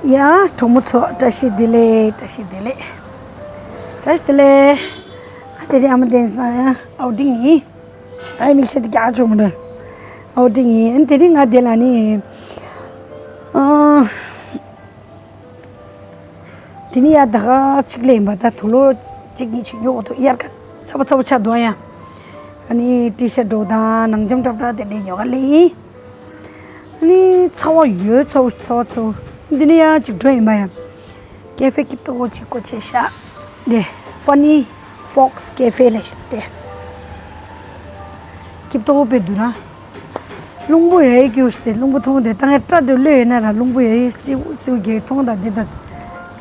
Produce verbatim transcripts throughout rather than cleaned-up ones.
ཡ། གྲོགས་མོ་ཚོ་བཀྲ་ཤིས་བདེ་ལེགས། བཀྲ་ཤིས་བདེ་ལེགས། བཀྲ་ཤིས་བདེ་ལེགས། ཨ་དེ་རིང་ཨ་མ་བསྟན་སང་ཨའོ་ཌིང་ཡིན། ཨའི་མིག་ཤེལ་དེ་རྒྱག་ཆོག་མི་འདུག་ཨའོ་ཌིང་ཡིན། ཨ་དེ་རིང་ང་དེ་ལ་ནི། ཨ། དེ་ནི་ཡ་ད་ག་ཅིག་ལས་ཡིན་པ། ད་དུག་ལོག་གཅིག་གཉིས་ཅིག་ཉོ་དགོས་འདུག་དབྱར་ཁ་ཚ་པོ་ཚ་པོ་ཆགས་འདུག་ཡ། ཨ་ནི་ཊི་ཤར་ཊི་འདྲ་བོ་དང་ནང་འཇམ་འདྲ་བོ་དེ་འདྲ་ཉོ་ག་སླེབས་ཡིན། ཨ་ནི་ཚ་བ་ཡོད། ཚ་བོ་ཚ་བོ་ཚ་བོ། འདི་ནི་ཡ་ཅིག་འགྲོ་ཡིན་པ་ཡ། ཀེ་ཧྥེ་སྐྱིད་པོ་ཅིག་སྒོ་ཕྱེ་ཤག་དེ་ཧྥ་ནི་ཧྥོག་སི་ཀེ་ཧྥེ་ལབ་ཤག་དེ། སྐྱིད་པོ་དཔེ་འདུག་ན། རླུང་བུ་ཡོད་ཡོད་སྐྱིད་པོ་ཞིག་དེ། རླུང་བུ་མཐོང་དེ་ད་ངས་སྐྲ་དེ་གློད་ཡོད་ན་ར་རླུང་བུ་ཡོད་ཡོད་སིའུ་སིའུ་རྒྱག་མཐོང་དང་དེ་དང་།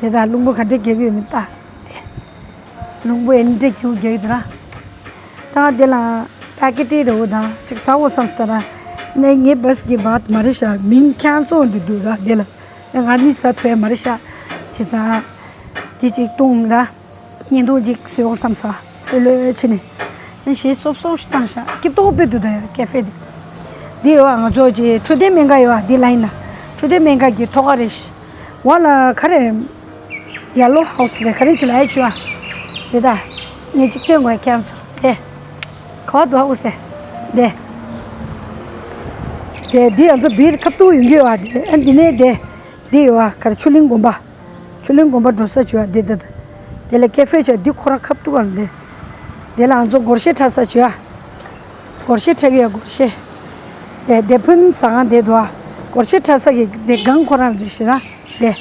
དེ་དང་རླུང་བུ་ག་འདྲ་རྒྱག་གི་ཡོད་མེད་ལྟ། དེ། རླུང་བུ་ཨེ་འདྲ་སྐྱིད་པོ་རྒྱག་གི་འདུག་ར། ད་དེ་ལ་སི་པ་གེ་ཊི་འདྲ་བོ་དང་ཅིག་ཟ་འོ་བསམ་སྟེ་ར། ནས་ངའི་བཱས་ཀྱི་བཱད་མ་རེད་ཤག་མིང་ཁྱེན་སལ་འདྲ་འདུག་ར། དེ་ལ་ང་ནི་ཟ་ཐུབ་ཡ་མ་རེད་ཤག་བྱས་ཙང་། དེ་ཅིག་བཏུང་ར། བརྙན་ཐུང་ཅིག་བཟོ་དགོས་བསམ་སོང་། ལྷོད་ལྷོད་བྱས་ནས། ཨ་ནི་གཞས་སོབ་སོབ་ཞིག་བཏང་ཤག་སྐྱིད་པོ་དཔེ་འདུག་ད་ཡ་ཀེ་ཧྥེ་དེ། འདི་ཡོད་ཨ། ང་ཚོ་ཅིག་འཕྲོད་བསྟེན་སྨན་ཁང་ཡོད་ཨ། འདི་ལ་ཡིན་ལ། འཕྲོད་བསྟེན་སྨན་ཁང་གི་ཐོག་ཁ་རེད། འོག་ལ་ག་རེ། ཡེ་ལོ་ཧའུ་སི་རེད། ག་རེ་ཅིག་ལབ་ཡ་བྱོས་ཨ། དེ་ད། ངས་ཅིག་སྟོན་དགོས་ཡ་ཁྱེད་རང་ཚོར་དེ། ག་བ་འདུག་ཨ། ཨུ་སེ། དེ། དེ་འདི་ང་ཚོ་བིར་ཁ་ཐུག་ཡོང་གི་ཡོད་ཨ། དེ་ཨ་འདི་ནས་དེ། འདི་ཡོད་ཨ། ག་རེ་ཆོས་གླིང་དགོན་པ། ཆོས་གླིང་དགོན་པ་འགྲོ་ས་བྱོས་ཨ། དེ་དེ་དེ། དེ་ལ་ཀེ་ཧྥེ་བྱས་འདི་ཁོ་ར་ཁ་ཐུག་ཨ། དེ། དེ་ལ་ང་ཚོ་སྒོར་གཞས་འཁྲབ་ས་བྱོས་ཨ། སྒོར་གཞས་འཁྲབ་ཀྱི་ཡོད། སྒོར་གཞས། དེ་དེ་ཕུན་ཟ་ཁང་དེ་འདུག་ཨ། སྒོར་གཞས་འཁྲབ་ས་གི་དེ་སྒང་ཁོ་རང་རེད་ཤག་ར། དེ།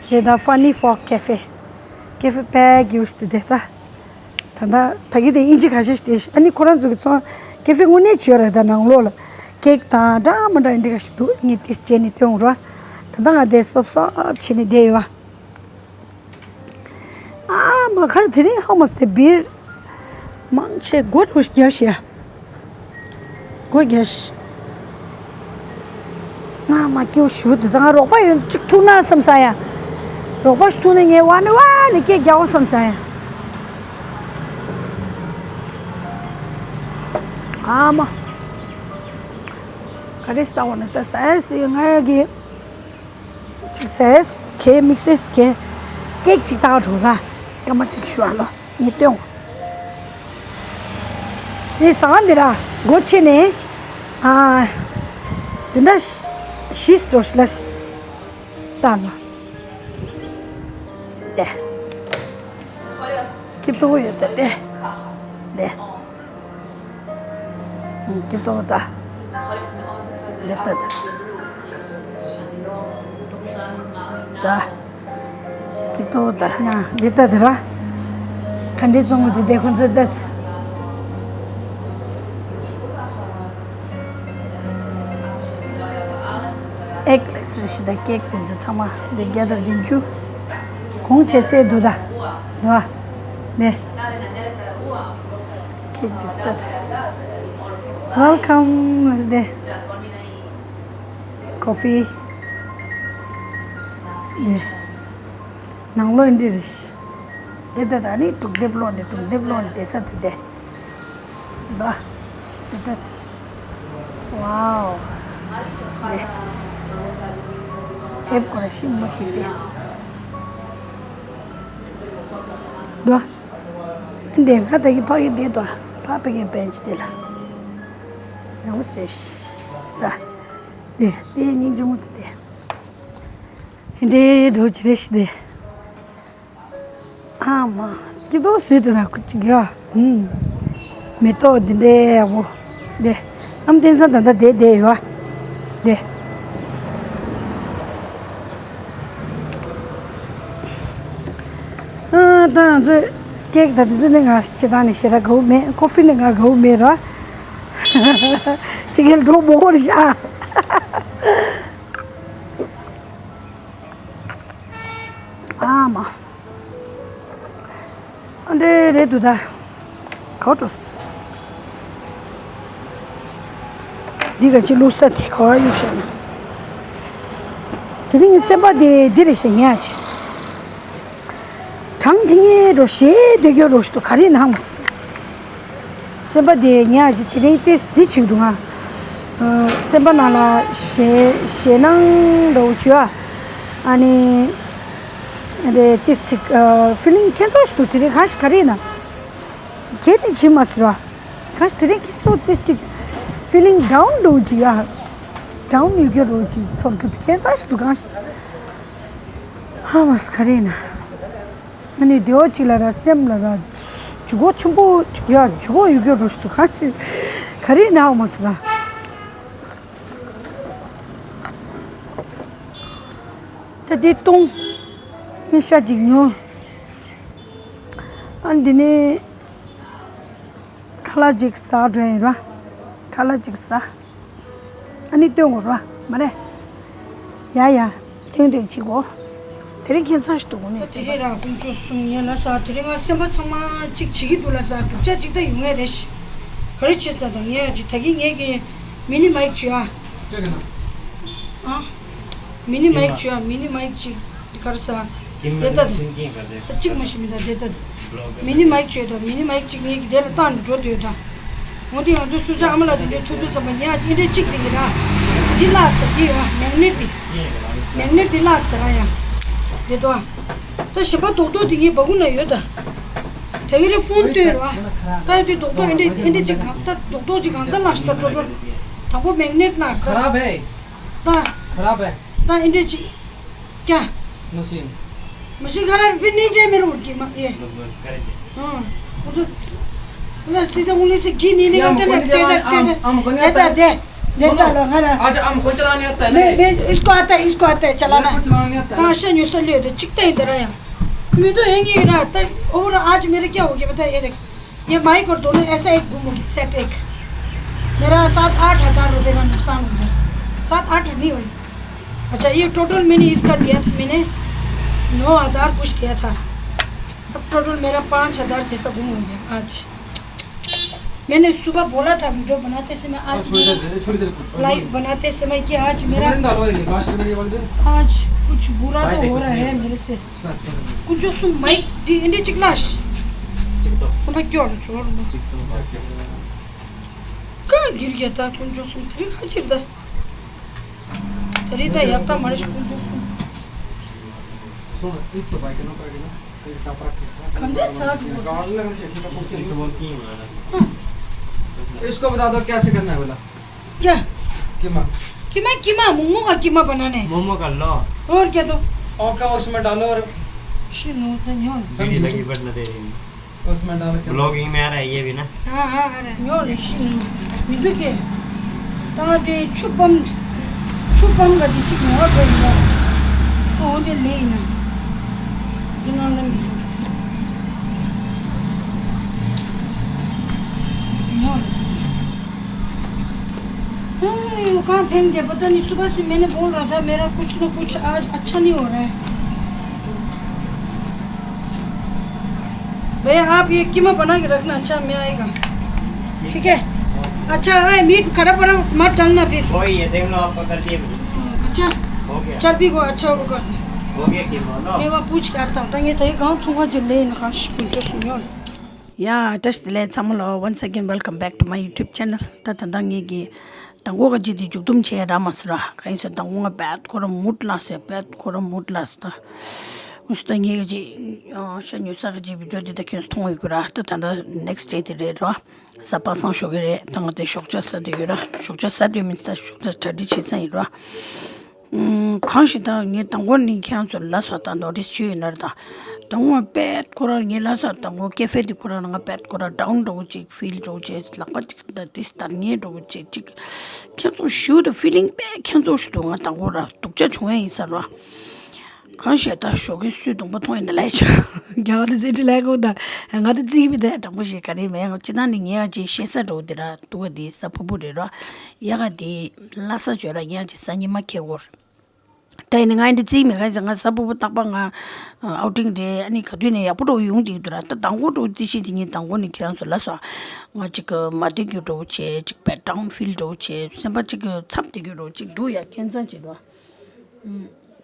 དེ་ད་ཧྥ་ནི་ཧྥོག་སི་ཀེ་ཧྥེ། ཀེ་ཧྥེ་དཔེ་སྐྱིད་པོ་ཞིག་དེ་ད། ད་ད་ད་གི་དེ་དབྱིན་ཇི་ཁ་ཤས་ཤིག་དེ། ཨ་ནི་ཁོ་རང་ཚོ་གི་ཚོང་ཀེ་ཧྥེ་དངོས་གནས་བྱོས་རེད། ད་ནང་ལོགས་ལ་ཀེག་དང་འདྲ་མི་འདྲ་འདི་འདྲ་ཁ་ཤས་འདུག་ངས་དེ་བྱས་ནས་སྟོན་རོགས། ད་ད་ང་དེ་སོབ་སོབ་བྱས་ནས་བསྡད་ཡོད་ཨ། ཨ་མ། ག་རེ་དེ་རིང་ཧ་མ་སི་དེ་བིར་མང་ཆེ་སྒོ་ལོག་རྒྱབ་ཤག་སྒོ་རྒྱབ་ཤག་ཨ་མ། སྐྱིད་པོ་ཞེ་པོ་འདུག་ད་ང་རོགས་པ་ཡོད་ཅིག་ཐུག་ན་བསམ་ས་ཡ། རོགས་པ་ཞིག་ཐུག་ན་ངས་ཝ་ནི་ཝ་ནི་སྐད་རྒྱག་འོ་བསམ་ས་ཡ། ཨ་མ། ག་རེ་ཟ་འོ་ན། ད་ཟ་ཡ་ཟེར་ང་གི་ཅིག་ཟས་གས་དམིགས་བསལ་གས་ཀེག་ཅིག་བཏགས་འགྲོ་ར། སྐར་མ་གཅིག་ཞུ་ཨ་ལོ། ངས་སྟོན། འདི་ཟ་ཁང་འདི་ར་སྒོ་ཕྱེ་ནས། ཨ། འདི་འདྲ་བཞི་འགྲོ་ཤི་ལ་ཤི། ལྟ་ལ། དེ། སྐྱིད་པོ་ཡོད་ད་དེ། དེ། སྐྱིད་པོ་ད། འདི་ལྟ་ད། ད། སྐྱིད་པོ་ད། ཡ་འདི་ལྟ་ད་ར། ག་འདྲའི་བཙོང་གི་འདུག་དེ་ཁོང་ཚོ་ལྟ་ད། ཨེག་ལེགས་རེ་ཞིག་དང་ཀེག་དེ་ཚོ་ཚང་མ་འདི་བརྒྱ་དང་བདུན་ཅུ། གོང་ཆེ་སེ་འདུག་ད། འདུག་ཨ། ནས། ཀེག་དེ་ཚོ་ལྟ་ད། Welcome དེ། ཀོ་ཧྥི། དེ། ནང་ལོགས་འདི་རེད། དེ་ལྟ་ད་ནི་སྒྲུག་དེབ་ཀློག་ནས་སྒྲུག་དེབ་ཀློག་ནས་བསྡད་ས་དེ་དེ། ད། དེ་ལྟ་དེ། ཝའོ། དེ། དེབ་ཀོ་ར་ཤི་མོ་ཤི་དེ། ད། འདི་ང་ད་གི་ཕ་གི་དེ་ད་ཕ་ཕ་གི་བེན་ཆི་དེ་ལ། ཡང་སེ་ཤི་ད། དེ་དེ་སྙིང་རྗེ་མོ་དེ་དེ། འདྲེ་འགྲོ་ཅི་རེ་ཤི་དེ། ཨ་མ། སྐྱིད་པོ་བཟོས་དེ་ན་ཁུ་ཅི་ག་ཨུམ། མེ་ཏོག་འདི་འདྲའི་ཡག་པོ། དེ། ཨམ་བསྟན་སང་ད་ལྟ་བསྡད་བསྡད་ཡོད་ཨ། དེ། ཨ་ད་ང་ཚོས་ཀེག་ད་དུས་ཚོད་ནས་ང་སྤྱི་བཏང་ནས་ཞེ་དྲག་དགའ་བོ་མེད། ཀོ་ཧྥི་ནས་ང་དགའ་བོ་མེད་ར། ཅི་གེ་འགྲོ་མོ་ཧོར་ཤ། ཨ་མ། ཨ་འདྲེ་རེད་འདུག་ད། ག་འགྲོ། འདི་ག་ཅི་བླུགས་ས་དེ་ག་བ་གཡུག་བཞག་ན། དེ་རིང་སེམས་པ་དེ་འདི་རེད་ཤག་ཉལ་ཅི། གྲང་དེ་ངའི་འགྲོ་ཞེས་སྡོད་རྒྱུ་རོ་ཞིག་ཏུ་ག་རེ་ནང་མ་སྲིད། སེམས་པ་དེ་ཉལ་ཅི་དེ་རིང་ཏིས་འདི་བྱེད་འདུག་ང་། སེམས་པ་ནང་ལ་ཞེ་ཞེ་སྣང་འདྲ་བོ་བྱུང་ཨ། ཨ་ནི། རེད་ཏིས་ཅིག་ཕི་ལིང་ཁྱེད་ཚོ་ཞིག་ཏུ་དེ་རིང་གང་ཞིག་ག་རེ་ཡིན་ན། ཁྱེད་ནི་ཕྱི་མ་ཟེར་བ། གང་ཞིག་དེ་རིང་ཁྱེད་ཚོ་ཏིས་ཅིག་ཕི་ལིང་ཌའུན་འགྲོ་ཅིག་ཡ། ཌའུན་ཡོད་རྒྱུ་འགྲོ་ཅིག་ཚོར་རྒྱུ་དེ་ཁྱེད་ཚོ་ཞིག་ཏུ་གང་ཞིག་ཧ་མ་སི་ག་རེ་ཡིན་ན། ཨ་ནི་དེའོ་ཅིག་ལ་ར་སེམས་ལ་ར་ཇུ་གོ་ཆུན་པོ་ཅིག་ཡ་ཇུ་གོ་ཡོད་རྒྱུ་འགྲོ་ཞིག་ཏུ་གང་ཞིག་ག་རེ་ཡིན་ན་ཧ་མ་སི་ལ། ད་དེ་བཏུང་། ནི་ཤ་ཅིག་ཉོ། ཨ་འདི་ནི་ཁ་ལག་ཅིག་ཟ་འགྲོ་ཡིན་ར། ཁ་ལག་ཅིག་ཟ། ཨ་ནི་སྟོན་དགོས་ར་མ་རེད། ཡ་ཡ། ཐོན་ཐོན་ཅིག་གོ། དེ་རིང་ཁྱེད་ཚང་ཞིག་ཏུ་གོ་ནས་ཟེར་བ། དེ་རིང་ར་དཀོན་མཆོག་གསུམ་ཡན་ལ་ས་དེ་རིང་ང་སེམས་པ་ཚང་མ་ཅིག་བྱེད་ཀྱི་འདུག་ལ་ས་སྡུག་ཅག་ཅིག་ད་ཡོང་ངེས་རེད་ཤི། ག་རེ་བྱེད་ས་ད་ངས་ཡ་ཅིག་ད་གིན་ངས་ཀྱི་མི་ནི་མ་ཡིག་བྱོས་ཨ། ཨ། མི་ནི་མ་ཡིག་བྱོས་ཨ། མི་ནི་མ་ཡིག་ཅིག་འདི་ག་རེ་ས། དེ་ལྟ་ད། ད་གཅིག་མ་ཤི་མི་ད་དེ་ལྟ་ད། མི་ནི་མ་ཡིག་བྱོས་ད། མི་ནི་མ་ཡིག་ཅིག་ངས་ཀྱི་དེ་ལ་བཏང་ནས་འགྲོ་འདོད་ད། འོ་དེ་ང་ཚོའི་སུ་ཇ་ཨ་མ་ལགས་དེ་འདྲའི་ཐུབ་ཐུབ་ཙམ་པ་ཉག་ཅིག་འདྲའི་གཅིག་དེ་ཡིན་ར། འདི་ལགས་ད་འདི་ཡོད་ཨ། མེག་ནེ་ཊི་འདི། མེག་ནེ་ཊི་འདི་ལགས་ད་ར་ཡ། དེ་དོ་ཨ། ད་གཞན་པ་རྡོག་རྡོག་དེ་ངའི་སྦ་ཁུག་ན་ཡོད་ད། ད་གི་རེ་ཕོན་སྟོན་ར། ད་དེ་རྡོག་རྡོག་ཨེ་འདྲའི་ཨེ་འདྲའི་ཅིག་གང་ད་རྡོག་རྡོག་ཅིག་གང་ཚ་ལགས་ཤི་ད་ཀྲོ་ཀྲོ། དང་པོ་མེག་ནེ་ཊི་ལགས་ད། खराब है। ད། खराब है। ད་ཨེ་འདྲའི་ཅིག क्या? मशीन। मशीन खराब है, फिर नहीं जाए मेरे को कि मा-, ये। हाँ, वो तो, मतलब, सीधा उंगली से घी नहीं निकलता ना, टेढ़ा, टेढ़ा। हम, हम नहीं आता है। देता, देता लो, है ना? अच्छा, हमको चलाने आता है, नहीं? मैं, मैं, इसको आता है, इसको आता है चलाना। मेरे को चलाने आता है। कहाँ से न्यू से ले दो, चिकता ही डरा है। मैं तो यहीं रहा था, और आज मेरे क्या हो गया, पता है, ये देख। ये माइक और दोनों ऐसा एक गुम हो गया, सेट एक। मेरा सात आठ हज़ार रुपये का नुकसान हो गया। सात आठ नहीं हुई। अच्छा, ये टोटल मैंने इसका दिया था, मैंने नौ हज़ार कुछ दिया था। अब टोटल मेरा पाँच हज़ार जैसा गुम हो गया आज। मैंने सुबह बोला था वीडियो बनाते समय, आज लाइव बनाते समय कि आज मेरा, आज कुछ बुरा तो हो रहा है मेरे से। कुछ जो सुन माइक दी इंडी चिकलाश। समय क्यों ना छोड़ ना। कहाँ गिर गया था कुछ जो सुन तेरे खाचिर दा। तेरी दा यार ता मारे कुछ जो सुन। सुन, एक तो भाई के ना, भाई के ना, एक कपड़ा के। खंडे साथ वो। इसको बता दो कैसे करना है बोला। क्या? कीमा। कीमा, कीमा, मोमो का कीमा बनाना है। मोमो का लो। और क्या दो? और क्या उसमें डालो और शी नो तो न्योन। बीड़ी लगी बट न दे रही। उसमें डाल के। ब्लॉगिंग में आ रहा है ये भी ना? हाँ, हाँ, आ रहा है। Neon she know. मिंदु के। ता दे छुपम, छुपम का जी चिक मोर जो है। तो दे ले ना। दिनों ने मिंदु। न्योन। अरे, वो कहाँ फेंक दिया? पता नहीं, सुबह से मैंने बोल रहा था, मेरा कुछ ना कुछ आज अच्छा नहीं हो रहा है। भैया, आप ये कीमा बना के रखना, अच्छा मैं आएगा। ठीक है? अच्छा, ए, मीट खड़ा पड़ा मत डालना फिर। वही है, देख लो, आपका कर दिए। अच्छा? हो गया। चर्बी को अच्छा वो कर दे। हो गया कीमा ना। मैं वहाँ पूछ के आता हूँ। तो ये तो ये गाँव छुआ जो ले ना खास कुछ सुनियो। ཡ། བཀྲ་ཤིས་བདེ་ལེགས་ཚང་མ་ལ། Once again, welcome back to my YouTube channel. ད་ད་ལྟ་ངེད་ཀྱི་མདང་དགོང་གི་ཅིག་དེ་མཇུག་བསྡོམས་བྱས་ར་མ་ཟེར་ར། གང་ཡིན་ཟེར་མདང་དགོང་ང་དཔེ་ཁོ་རང་མུད་ལ་ཟེར། དཔེ་ཁོ་རང་མུད་ལ་ཟེར། ད་ངུ་ཤི་ད་ངེད་ཀྱི་ཅིག་ཤ་ཉོ་ས་གི་ཅིག་བི་ཌིའོ་དེ་ད་ཁྱོད་ཚོ་མཐོང་ཡོད་གི་ར། ད་ད་ལྟ་next day དེ་རེད་ར། གཟའ་པ་སངས་ཞོགས་ཀྱི་རེད། ད་ང་དེ་ཞོགས་ཇ་ཟ་འདོད་ཡོད་ར། ཞོགས་ཇ་ཟ་འདོད་མིན་ད་ཞོགས་ཇ་གྲ་སྒྲིག་བྱེད་ས་ཡིན་ར། ཨུམ། གང་ཞིག་ད་ངས་དང་པོ་ནས་ཁྱེད་རང་ཚོར་ལབ་ས་དང་ནོ་ཊིས་བྱས་ཡོད་ན་ར། ད་དང་པོ་དཔེ་ཁོ་རང་ངས་ལབ་ས་དང་པོ་ཀེ་ཧྥེ་དེ་ཁོ་རང་ང་དཔེ་ཁོ་རང་ཌའུན་འདྲ་བོ་ཅིག་ཕིལ་འདྲ་བོ་ཅིག་ལག་པ་ཅིག་ད་དེ་སྟར་ངེས་འདྲ་བོ་ཅིག་ཅིག་ཁྱེད་ཚོ་ཞུ་ད་ཕི་ལིང་དཔེ་ཁྱེད་ཚོ་ཞུ་ད་ང་དང་པོ་ར་སྡུག་ཅག་བྱུང་ཡ་ཡིན་ས་ར། གང་ཞིག་ད་ཞོགས་ཀས་སུས་གདོང་པ་མཐོང་ཡིན་ད་ལས་ཆ་རྒྱ་གར་དུ་ཟེར་ཁྲི་ལས་ཁོ་ད་ང་ད་རྩིས་མི་ད་དྲང་པོ་ཞིག་ག་རེ་མེད། ང་སྤྱི་བཏང་ནས་ངས་ཡ་ཅིག་ཤེས་ས་འདྲ་བོ་དེ་ར་འདུག་ག་དེ་ས་ཕུ་བུ་རེད་ར། ཡ་ག་དེ་ལ་ས་བཅོས་ར་ཡང་ཅིག་ས་ཉི་མ་ཁེ་གོར། ད་ཡིན་ནི་ང་ཡིན་དེ་རྩིས་མེད། ག་ཡིན་ཟེར་ང་ས་ཕུ་བུ་རྟག་པ་ང་ཨའུ་ཊིང་རེད། ཨ་ནི་ག་དུས་ནས་ཡག་པོ་འགྲོ་ཡོང་དེ་འདུག་ར། ད་དང་པོ་འགྲོ་རྩིས་ཤིག་དེ་ཉིན་དང་པོ་ནས་ཁྱེད་རང་ཚོ་ལ་སོ། ང་ཅིག་གི་མ་བདེ་རྒྱུ་འགྲོ་བྱས་ཅིག་པད་ཀྲང་ཕིལ་འགྲོ་བྱས་ཅིག་སེམས་པ་ཅིག་གི་ཚབ་བདེ་རྒྱུ་འགྲོ་ཅིག་འདུག་ཡ་ཁྱེད་ཚང་ཅིག་འགྲོ།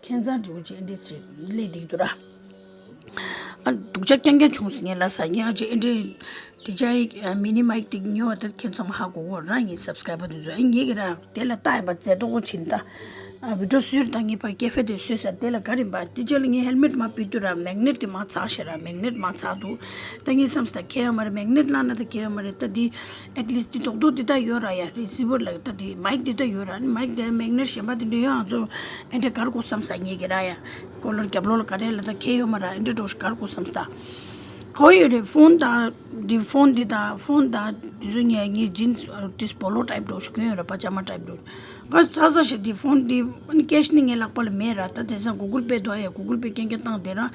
ཁྱེད་ཚང་འགྲོ་བྱས་འདི་ཚོ་ལས་འདི་འདུག་ར། ཨ་སྡུག་ཅག་རྐྱང་རྐྱང་བྱུང་སོང་ངས་ལ་ས་ངས་ཨ་ཅེ་ཨེ་འདྲེ། དེ་ཅག་ཡིག་མི་ནི་མ་ཡིག་དེ་ཉོ་བ་དེ་ཁྱེད་ཚང་མ་ཧ་གོ་གོ་ར། ངའི་སབ་སི་ཀ་རའི་བར་དེ་ཚོ་ཨེ་ངེད་ཀྱི་ར་དེ་ལ་ལྟ་ཡིན་པ་མཛད་དོ་གོ་ཕྱིན་ད། ཨ་བི་ཌིའོ་བཟོས་དང་ངས་ཕར་ཀེ་ཧྥེ་དེ་བཟོས་ས་དེ་ལ་ག་རེ་ཡིན་པ་དེ་ཅི་ལ་ངས་ཧེལ་མེཊ་མ་ཕུད་དུས་ར་མེག་ནེཊ་དེ་མ་ཚགས་ཤེ་ར་མེག་ནེཊ་མ་ཚགས་འདུག་ད་ངས་བསམ་ས་ད་ཁྱེད་ཡོད་མ་རེད། མེག་ནེཊ་བླངས་ན་ད་ཁྱེད་ཡོད་མ་རེད། ད་དེ་ཨེཊ་ལིསཊ་དེ་རྡོག་རྡོག་དེ་ད་ཡོད་ར་ཡ། རི་སི་བར་ལ་ད་དེ་མའིག་དེ་ད་ཡོད་ར། ཨ་ནི་མའིག་དེ་མེག་ནེཊ་གཞན་པ་དེ་འདྲ་ཡོད། ང་ཚོ་ཨེ་འདྲ་གར་དགོས་བསམ་ས་ངས་ཀྱི་ར་ཡ། ཀོ་ལར་རྒྱབ་ལོགས་ལ་ག་རེ་ལ་ད་ཁྱེད་ཡོད་མ་ར། ཨེ་འདྲ་འདྲ་གར་དགོས་བསམ་ས་ད། གོ་ཡོད་རེད། ཕོན་དང་དེ་ཕོན་དེ་དང་ཕོན་དང་དེ་ཚོ་ངས་ངས་ཇིན་སི་དེ་སྤོ་ལོ་ཊའིབ་འདྲ་ཞིག་གྱོན་ཡོད་ར། པ་ཇ་མ་ཊའིབ་འདྲ། ང་ཚ་ཚ་ཞིག་དེ་ཕོན་དེ་ཨ་ནི་ཀེཤ་ནི་ངའི་ལག་པ་ལ་མེད་ར། ད་དེང་སང་གུ་གུལ་པེ་འདུག་ཨ་ཡ། གུ་གུལ་པེ་རྐྱང་རྐྱང་བཏང་དེ་ར།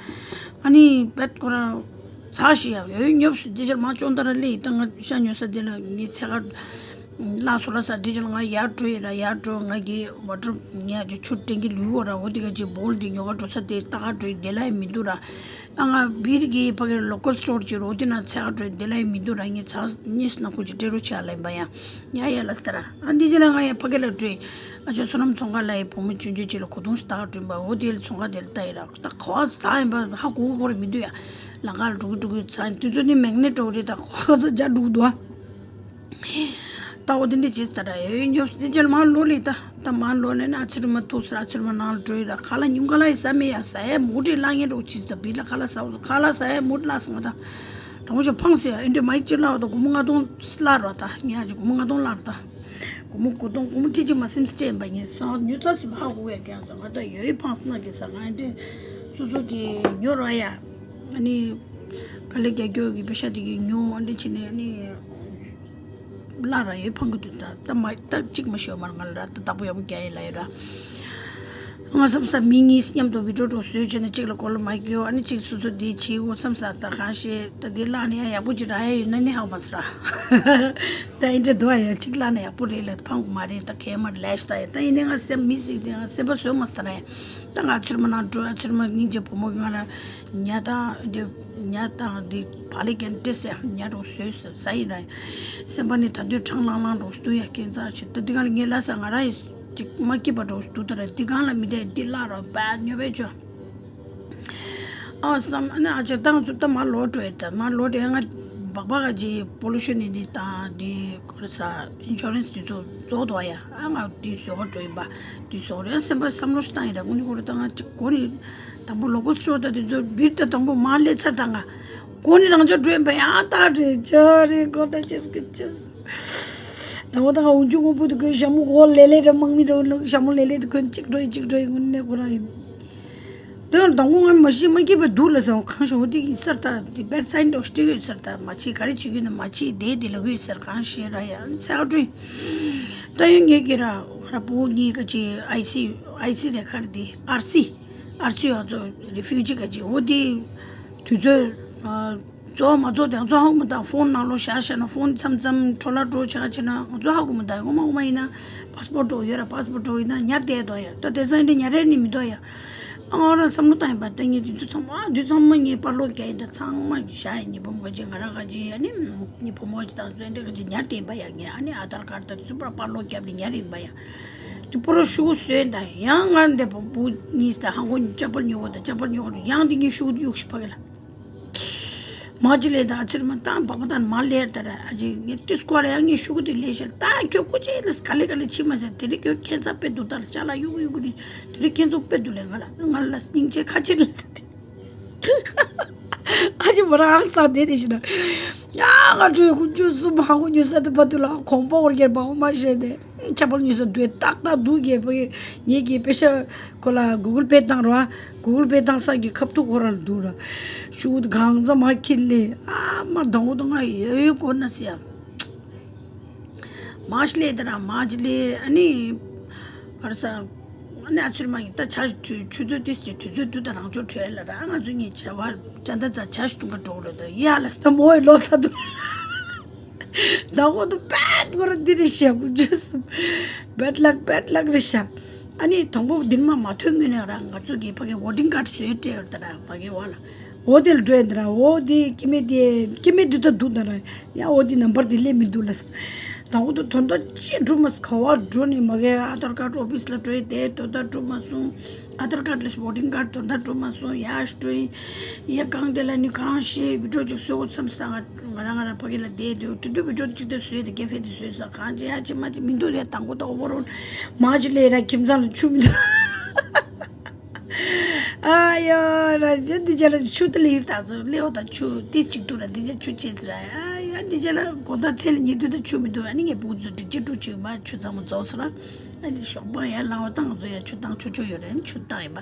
ཨ་ནི་བེད་ཁོ་རང་ཚ་ཞིག་ཡ་ཡོད་ཉོབ་སུ་དེ་ཆར་མ་ཅོང་ད་ར་ལེ་ད་ང་ཤ་ཉོ་ས་དེ་ལ་ངའི་ཚེ་ག་ལ་སོ་ལ་ས་དེ་ཆར་ང་ཡར་འགྲོ་ཡི་ར། ཡར་འགྲོ་ང་གི་ཝ་ཊར་ངའི་ཆུ་ཆུ་ཊེང་ཀི་ལུས་འོ་ར། འོ་དེ་ག་ཅིག་བོལ་དེ་ཉོ་ག་འགྲོ་ས་དེ་ལྟ་ག་འགྲོ་ཡི་དེ་ལ་ཡ་མི་འདུག་ར། ཨ་ང་བིར་གྱི་ཕ་གིར་ལོ་ཀལ་སི་ཊོར་ཅིག་རོ་དེ་ན་ཚེ་ག་འགྲོ་དེ་ལ་ཡི་མི་འདུག་ར། ངས་ཚ་གཉིས་ནང་ཁུལ་གྱི་སྤྲད་རོགས་བྱ་ལ་ཡིན་པ་ཡ། ཡ་ཡ་ལ་སྟ་ར། ཨ་འདི་ཅི་ལ་ང་ཡ་ཕ་གི་ལ་འགྲོ་ཡི། ཨ་ཅོ་བསོད་ནམས་ཚོང་ཁང་ལ་ཡི་བུ་མོ་ཆུང་ཆུང་ཅིག་ལ་གོས་ཐུང་ཞིག་ལྟ་ག་འགྲོ་ཡིན་པ། འོ་དེ་ལ་ཚོང་ཁང་དེ་ལ་ལྟ་ཡི་ར། ད་ག་བ་ཟ་ཡིན་པ་ཧ་གོ་གོ་ར་མི་འདུག་ཡ། ལང་ཀ་ལ་འགྲོ་གི་འགྲོ་གི་ཚ་ཡིན། དུས་ཚོད་ནི་མེག་ནེ་ཊོ་རེད། ད་ག་བ་ཟ་རྒྱ་འགྲོ་གི་འདུག་ཨ། ད་འོ་དེ་འདྲ་བྱས་ད་ར་ཡོད་ཉོབ་སྟེ་ཅན་མ་ལོ་ལི་ད་ད་མ་ལོ་ནས་ན་ཨ་ཚུར་མ་ཐུག་སར་ཨ་ཚུར་མ་ནང་ལ་འགྲོ་ཡི་ར། ཁ་ལ་ཉུང་ཁ་ལ་ཡི་ཟ་མེད་ཡ། ཟ་ཡ་མུ་ཏིག་ལ་ངན་རོགས་བྱས་ད་བི་ལ་ཁ་ལ་ཟ་ཁ་ལ་ཟ་ཡ་མུ་ཏིག་ལ་སང་ད་གྲོང་ཤོ་ཕངས་སེ་ཨེ་འདྲ་མ་ཡིག་ཅི་ལ་བ་ད་སྒོར་མོ་ལྔ་སྟོང་ལ་ར། ད་ངས་ཨ་ཅི་སྒོར་མོ་ལྔ་སྟོང་ལ་ར། ད་སྒོར་མོ་དགུ་སྟོང་སྒོར་མོ་ཁྲི་གཅིག་མ་སེམས་སེ་ཅན་པ་ངས་སང་ཉོ་ཚ་སེ་མ་ཧ་གོ་ཡ་ཀྱང་ཟ་ང་ད་ཡོད་ཡི་ཕངས་སེ་ན་གི་ཟ་ང་ཨེ་འདྲ་སོ་སོ་གི་ཉོ་ར་ཡ། ཨ་ནི་ག་ལེ་རྒྱ་སྐྱོ་གི་པེ་ཤ་དེ་གི་ཉོ་ཨེ་འདྲ་བྱས་ནས་ཨ་ནི། བླ་ར་ཡོད་ཕང་གི་འདུག་ད་ད་མ་ད་གཅིག་མ་ཤོད་མར་ང་ལ་ར་ད་བདག་པོ་ཡག་པོ་རྒྱག་ཡི་ལ་ཡོད་ར། ང་བསམ་ས་མི་གཉིས་མཉམ་དུ་བི་ཌིའོ་འདྲ་བཟོས་བྱས་ན་གཅིག་ལ་གོ་ལ་མ་སྐྱོ། ཨ་ནི་གཅིག་སོ་སོ་འདི་བྱེད་འོ་བསམ་ས། ད་གང་ཤེས་ད་འདི་བླ་ནི་ཡང་ཡག་པོ་ཅིག་ར་ཡ་ཡོད་ན་ནི་ཧ་མ་སི་ར། ད་ཨེ་འདྲ་འདུག་ཨ་ཡ། གཅིག་བླ་ན་ཡག་པོ་རེད་ལ་ཕང་གི་མ་རེད། ད་གས་མར་ལས་ཤ་ད་ཡ། ད་ཡིན་ནའི་ང་སེམས་མི་སྲིད་དེ་ང་སེམས་པ་བཟོད་མ་སི་ར་ཡ། ད་ང་ཚུར་མ་ནང་འགྲོ་ཡ། ཚུར་མ་སྙིང་རྗེ་བུ་མོ་གི་ང་ལ་ཉ་དང་འདི་ཉ་དང་འདི་བག་ལེབ་ཀྱང་སྤྲད་ཟེར། ཉ་རོ་བཟོས་ཟེར་ཟ་ཡིན་ར། སེམས་པ་ནི་ད་དུང་གྲང་ལང་ལང་འགྲོ་སྡུག་ཡ་ཁྱེད་ཚ་ཆེ། ད་འདི་གང་ལ་ངས་ལ་ས་ང་ར་ཡི་ཅིག་མ་སྐྱིད་པ་འགྲོ་སྡུག་ད་ར་འདི་གང་ལ་མི་བསྡད་འདི་བླ་ར་བད་ཉོ་བས་ཅོ། ཨ་བསམ་ཨ་ནི་ཨ་ཅག་ཏང་ཚུ་ད་མ་ལོ་འགྲོ་ཡི་ད་མ་ལོ་འགྲོ་ཡ། ང་སྦག་སྦག་ག་ཅི་པོ་ལུ་ཤོན་ནི་ནི་དང་འདི་ཁོ་ར་ས་ཨིན་ཤོ་རན་སི་འདི་ཚོ་རྫོགས་འདུག་ཡ། ཨ་ང་འདི་བཟོ་ག་འགྲོ་ཡིན་པ། འདི་བཟོ་ག་རེད་སེམས་པ་བསམ་བློ་ཞིག་བཏང་ཡིན་ར། དངོས་གནས་ཁོ་ར་ད་ང་ཅིག་གོ་ནི་དང་པོ་ལོ་གོ་སི་ཤོ་ད་འདི་ཚོ་བིར་ད་དང་པོ་མ་ལས་ཚར་ད་ང་གོ་ནི་རང་ཅག་འགྲོ་ཡིན་པ་ཡང་ད་འགྲོ་ཡི་ཅག་རེད་གོ་ད་ཅེས་ཀི་ཅེས། དང་པོ་ད་ང་འུ་ཅུ་དངོས་པོ་དུ་གོན་ཞྭ་མོ་གོ་ལེ་ལེ་ར་མང་མི་ར་ཞྭ་མོ་ལེ་ལེ་དུ་གོན་གཅིག་འགྲོ་ཡི་གཅིག་འགྲོ་ཡི་དངོས་གནས་ཁོ་རང་ཡིན། དོན་དང་པོ་ང་མ་ཤི་མ་སྐྱིད་པ་འདུག་ལ་ཟེར་གང་ཤོ་འོ་དེ་གི་སར་ད་དེ་བེད་སའིན་འདྲ་སྤྲད་ཡོད་སར་ད་མ་ཆི་ག་རེ་བྱེད་ཀྱི་ན་མ་ཆི་དེ་དེ་ལ་གོ་ཡོད་སར་གང་ཤེས་ར་ཡ་ཚ་ག་སྤྲོད། ད་ཡོད་ངེད་ཀྱི་ར་ར་བུ་གཉིས་ཀ་ཅི་ཨའི་སི་ཨའི་སི་དེ་ག་རེ་དེ་ཨར་སི་ཨར་སི་ཡོད་ཚོ་རི་ཕིའུ་ཇི་ག་ཅི་འོ་དེ་དུས་ཚོད། རྫོགས་མ་རྫོགས་དེ་ང་ཚོ་ཧ་གོ་མི་ད། ཕོན་ནང་ལོགས་བཞག་བཞག་ན་ཕོན་མཚམས་མཚམས་འཕྲོ་བརླག་འགྲོ་བྱ་བྱེད་ན་ང་ཚོ་ཧ་གོ་མི་ད། ངོ་མ་ངོ་མ་ཡིན་ན་པ་སི་པོར་འགྲོ་ཡོད་ར། པ་སི་པོར་འགྲོ་ཡིན་ན་ཉར་བསྡད་འདུག་ཡ། ད་དེང་སང་འདི་ཉར་ཡ་ནི་མི་འདུག་ཡ། ཨ་ང་རང་བསམ་བློ་བཏང་ཡིན་པ་ད་ངས་དུས་ཚོད་ཚང་མ་དུས་ཚང་མ་ངས་པར་སློག་རྒྱག་ཡིན་ད། ཚང་མ་བཞག་ཡིན། ངའི་བུ་མོ་ག་ཅིག་ང་རང་ག་ཅིག་ཨ་ནི་ངའི་བུ་མོ་ག་ཅིག་དང་ཚོ་འདི་ག་ཅིག་ཉར་བསྡད་ཡིན་པ་ཡ། ངས་ཨ་ནི་ཨ་དར་ཀར་ད་དུས་ཚོད་པར་པར་སློག་རྒྱབ་ནས་ཉར་ཡིན་པ་ཡ། དུ་པོ་རོ་ཤུ་གུ་བཟོས་ད་ཡང་ང་འདི་བུ་བུ་གཉིས་ད་ཧང་གོ་ཅ་པལ་ཉོ་གོ་ད་ཅ་པལ་ཉོ་གོ་ད་ཡང་འདི་ངས་ཤུ་གུ་གཡུག་ཤི་ཕ་གི་ལ། མ་ཅི་ལས་ད་ཨ་ཚུར་མ་བཏང་བག་པ་བཏང་མ་ལས་ད་ར། ཨ་ཅེ་ངས་ཏིས་སྐོར་ཡང་ངས་ཤུ་གུ་དེ་ལས་ཤར་ད་ཁྱོད་སྐུ་ཅེ་ལས་ག་ལེ་ག་ལེ་ཕྱི་མ་ཟེར། དེ་རིང་ཁྱོད་ཁྱད་མཚར་དཔེ་འདུག་ད་ལ་ཅ་ལག་གཡུག་གུ་གཡུག་གུ་རེད། དེ་རིང་ཁྱེད་ཚོ་དཔེ་འདུག་ལས་ང་ལ་ང་ལ་སྙིང་རྗེ་ཁ་ཆེ་རེད་ཟེར་ཏེ། ཨ་ཅེ་མོ་རང་ས་དེ་དེ་ཤི་ན་ཡ་ང་ཁྲོས་ཀུ་ཅུ་སུ་མ་གུ་ཉུ་ས་དེ་བ་དུ་ལ་ཁོང་པ་འོར་གྱེར་བ་མ་ཤེས་ཏེ། ཆ་པལ་ཉོས་ས་དུས་ཏག་ཏག་འདུག་གས་ཕ་གི་ངེད་ཀྱི་པེ་ཤ་ཁོ་ལ་གུ་གུལ་པེ་བཏང་རོགས། གུ་གུལ་པེ་བཏང་ས་གི་ཁབ་ཏུ་ཁོ་རང་འདུག་ར། ཤུ་གུ་གང་ཙམ་མ་ཁྱེར་ལེ། ཨ་མ་དང་པོ་དང་ང་ཡོད་ཡོད་གོ་ན་སི་ཡ། མ་ཤི་ལེ་ད་ར་མ་ཤི་ལེ་ཨ་ནི་གར་ས་ཨ་ནི་ཨ་ཚུར་མ་ཡིན་ད་ཆ་དུས་ཆུ་ཚོད་ཏིས་ཀྱི་དུས་ཚོད་དུ་ད་རང་ཅོ་བྲོས་ལ་ར། ང་ཚོ་གཉིས་བྱ་བ་ཅ་ད་ཙ་ཆ་ཤི་ཏུང་ག་འགྲོ་ར་ད་ཡ་ལ་ས་མོ་ཡི་ལོ་ཚ་དུ། ད་གོ་དུ་པད་གོ་ར་འདི་རེ་ཤ་གུ་ཇུས་སུ་པད་ལག་པད་ལག་རེ་ཤ། ཨ་ནི་དང་པོ་འདིར་མ་མ་ཐོན་ངོས་ནས་ར་ང་ཚོ་གི་ཕ་གི་ཝོ་ཊིང་ཀཱཌ་བཟོས་སྤྲད་ཡོད་ད་ར་ཕ་གི་བ་ལ་འོ་དེ་ལ་འགྲོ་ཡོད་ད་ར། འོ་དེ་སྐྱེ་མེད་དེ་སྐྱེ་མེད་དུ་ད་འདུག་ད་ར་ཡ། འོ་དེ་ནམ་བར་དེ་སླེབས་མི་འདུག་ལ་ཟེར། དང་པོ་དུ་དོན་དག་ཅི་འགྲུབ་མ་སོང་། ག་བ་འགྲོ་ནས་མ་གི་ཨ་དར་ཀར་ཨོ་ཕིས་ལ་འགྲོ་ཡི་དེ་དོན་དག་འགྲུབ་མ་སོང་། ཨ་དར་ཀར་ལ་བོ་ཊིང་ཀར་དོན་དག་འགྲུབ་མ་སོང་། ཡ་ཤི་འགྲོ་ཡི་ཡ་གང་དེ་ལ་ནི་གང་ཤེས་བི་ཌིའོ་ཅིག་བཟོ་དགོས་བསམ་སྟངས། ང་རང་ང་རང་ཕ་གི་ལ་བསྡད་དུས་དུས་དུས་བི་ཌིའོ་ཅིག་དེ་བཟོས་དེ་ཀེ་ཧྥེ་དེ་བཟོས་ས་གང་ཅི་ཡ་ཅི་མ་ཅི་མི་འདུག་རེད། དང་པོ་དུ་ཨོ་བར་ཨོལ་མ་ཅི་ལས་ར་ཁྱིམ་ཚང་ལ་ཆུ་མི་འདུག་ཨ་ཡོ་ར་ཇ་འདི་ཇ་ལ་ཆུ་དེ་ལི་ད་ཚོ་ལེའོ་ད་ཆུ་ཏི་ཅིག་ཏུ་ར་འདི་ཇ་ཆུ་ཆེ་སི་ར། ཨ་ཡ་འདི་ཇ་ལ་གོ་ད་ཚེ་ལ་ཉི་དུ་ད་ཆུ་མི་འདུག་ཨ་ནི་ངས་བུ་ཚོ་འགྲིག་ཅི་ཏུ་ཆུ་མ་ཆུ་ཚང་མ་རྫོགས་སི་ར། ཨ་ནི་ཞོགས་པ་ཡ་ལང་བ་བཏང་ཚོ་ཡ་ཆུ་བཏང་ཆུ་ཆུ་ཡོད་རེད། ཆུ་བཏང་ཡིན་པ་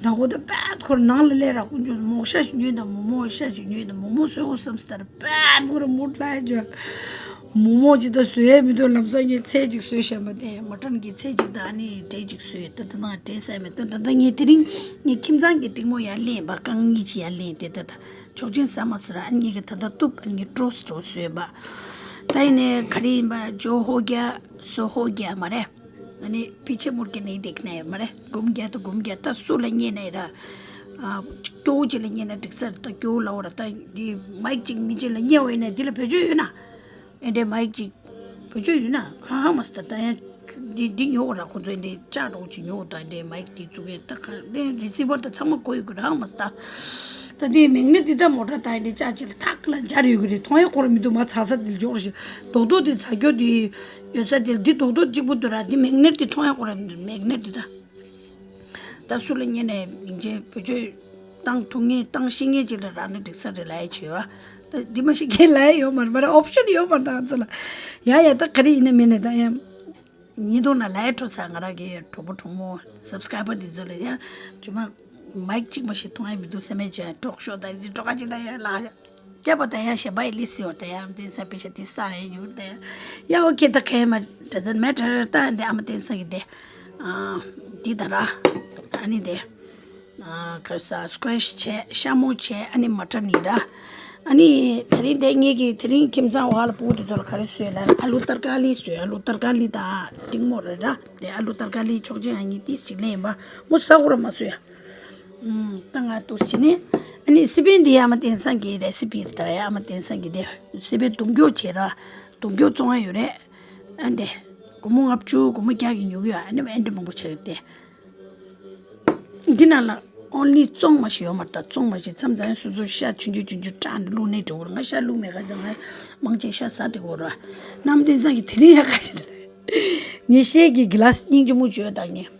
ད་གོ་ད་པད་ཁོར་ནང་ལ་ལས་ར་ཀུན་ཆུ་མོག་ཤ་ཞིག་ཉོས་ད་མོ་མོ་ཤ་ཞིག་ཉོས་ད་མོ་མོ་སོས་གོ་བསམ་སི་ད་ར། པད་མོ་ར་མོ་ལ་ཇ། མོག་མོག་ཅིག་ད་བཟོ་ཡས་མི་འདུག་ལམ་སང་ངས་ཚལ་ཅིག་བཟོས་བཞག་པ་དེ་མ་ཊན་གྱི་ཚལ་ཅིག་ད་ཨ་ནི་འབྲས་ཅིག་བཟོས། ད་ད་ནང་འབྲས་ཟ་མེད། ད་ད་ད་ངས་དེ་རིང་ངས་ཁྱིམ་ཚང་གི་འབྲིང་མོ་ཡར་ལེན་པ་རྐང་གཉིས་ཅིག་ཡར་ལེན་དེ་ད་ད་ཆོག་ཅན་ཟ་མ་ཟེར་ཨ་ནི་ངས་ད་ད་གཏུབ་ཨ་ནི་ངས་ཀྲོ་སི་ཀྲོ་བཟོས་པ། ད་ཡིན་ནས་ག་རེ་ཡིན་པ་ཇོ་ཧོ་རྒྱ་སོ་ཧོ་རྒྱ་མ་རེད། ཨ་ནི་ཕི་ཆེ་མུར་གྱི་ནི་དེག་ནས་མ་རེད། གུམ་རྒྱ་ད་གུམ་རྒྱ་ད་སུ་ལ་ཉེ་ནས་ར། ཨ་སྐྱོ་བོ་ཅིག་ལ་ཉེ་ན་འགྲིག་ས་རེད། ད་སྐྱོ་བོ་ལ་འོ་ར་ད་འདི་མའིག་ཅིག་མི་ཅིག་ལ་ཉེ་བ་ཡིན་ན་འདི་ལ་བེད་སྤྱོད་ཡོད་ན། ཨེ་འདྲའི་མའིག་ཅིག་བེད་སྤྱོད་ཡོད་ན་གང་མ་སི་ད་ད་ཡང་འདི་འདི་ཉོ་བ་ར་ཁོ་ཚོས་འདི་ལྕགས་འགྲོ་ཅིག་ཉོ་བ་ད་འདྲའི་མའིག་འདི་བཙུགས་ཡས་ད་ག་འདི་རི་སི་བར་ད་ཚང་མ་གོ་ཡོད་གི་རང་མ་སི་ད། ད་འདི་མེག་ནེ་ཊི་འདི་ད་མོ་ཊ་ད་འདི་ལྕགས་ཅིག་ལ་ཐག་ལ་སྦྱར་ཡོད་གི་རེད། མཐོང་ཡས་ཁོ་ར་མི་འདུག་མ་ཚ་ས་འདི་ལ་འཇོག་རེ་ཞིག་རྡོག་རྡོག་འདི་ཚ་སྐྱོ་འདི་ཡོད་ས་འདི་འདི་རྡོག་རྡོག་གཅིག་པུ་འདུག་ར། འདི་མེག་ནེ་ཊི་འདི་མཐོང་ཡས་ཁོ་ར་མི་འདུག་མེག་ནེ་ཊི་འདི་ད། ད་སུ་ལ་ཉེ་ནས་ཡིན་ཅེ་བེད་སྤྱོད་བཏང་ཐུབ་ངེས་བཏང་ཤེས་ངེས་ཅིག་ལ་རག་ན་འགྲིག་ས་རེད་ལབ་ཡས་བྱས་བ། ད་འདི་མ་ཤེས་མཁན་ལབ་ཡས་ཡོད་མ་རེད། མ་རེད། ཨོབ་ཤན་ཡོད་མ་རེད་ད་ང་ཚོ་ལ། ཡ་ཡ་ད་ག་རེ་ཡིན་ན་མིན་ན་ད་ཡ། ཉིན་ཐོག་ན་ལབ་ཡས་འཕྲོ་ས་ང་རང་གི་གྲོགས་པོ་གྲོགས་མོ་སབ་སི་ཀ་རའི་བར་འདི་ཚོ་ལ་ཡ། ཇུ་མ་མའིག་གཅིག་མ་ཤེས་མཐོང་ཡས་མི་འདུག་སེམས་མེད་ཅེ་གྲོགས་ཤོག་ད་འདི་གྲོགས་ཁ་ཅིག་ད་ཡ་ལ་ཡ། སྐྱབས་པ་དང་ཡང་གཞན་པ་ཡི་ལི་སི་བར་དང་ཡང་དེ་ས་པེ་ཤ་དེ་ས་རེ་ཡུར་དང་ཡང་ཨོ་ཁེ་ད་ཁེ་མ་doesn't matter། ད་འདི་ཨ་མ་བསྟན་སང་གི་དེ་ཨ་འདི་ད་ར་ཨ་ནི་དེ་ཨ་ག་ས་སི་ཀོ་ཤི་བྱས་ཤ་མོ་བྱས་ཨ་ནི་མ་ཊ་ནི་ར། ཨ་ནི་དེ་རིང་དེ་ངེད་ཀྱི་དེ་རིང་ཁྱིམ་ཚང་བ་ལ་བུ་དེ་ཚོ་ལ་ག་རེ་བཟོས་ལ་ཨ་ལུ་ཏར་ཀ་ལི་བཟོས། ཨ་ལུ་ཏར་ཀ་ལི་ད་འབྲིང་མོ་རེད་ར། དེ་ཨ་ལུ་ཏར་ཀ་ལི་ཆོག་ཅན་ཨ་ནི་ཏིས་ཅིག་ལེན་པ་མོ་ས་ཧུ་ར་མ་བཟོས་ཡ། ད་ང་ཏུ་ཕྱིན་ནས་ཨ་ནི་སི་པན་འདི་ཡ་མ་བསྟན་སང་གི་རེ་སི་པི་རེད། ད་ཡ་མ་བསྟན་སང་གི་དེ་སི་པན་དུང་སྐྱོ་བྱེད་ར། དུང་སྐྱོ་བཙོང་ཡ་ཡོད་རེད། ཨ་འདི་སྒོར་མོ་ལྔ་བཅུ་སྒོར་མོ་བརྒྱ་གི་ཉོ་གི་ཡོད། ཨ་ནི་ཨ་འདི་མང་པོ་ཆགས་ཡོད་དེ། འདི་ནང་ལ་ཨོན་ལི་བཙོང་མ་ཞིག་ཡོད་མ་རེད། ད་བཙོང་མ་ཞིག་མཚམས་མཚམས་སོ་སོ་ཤ་ཆུང་ཆུང་ཆུང་ཆུང་བཀྲ་ནས་བླུགས་ནས་འགྲོ་བར་ང་ཤ་བླུགས་མེད་ག་ཚོད་ང་མང་ཆེ་ཤ་ཟ་དེ་གོ་ར། ནམ་བསྟན་སང་གི་དེ་རིང་ཡ་ག་ཞིག་ངས་ཤེལ་གྱི་གི་ལ་སི་སྙིང་རྗེ་མོ་བྱོས་དང་ངས།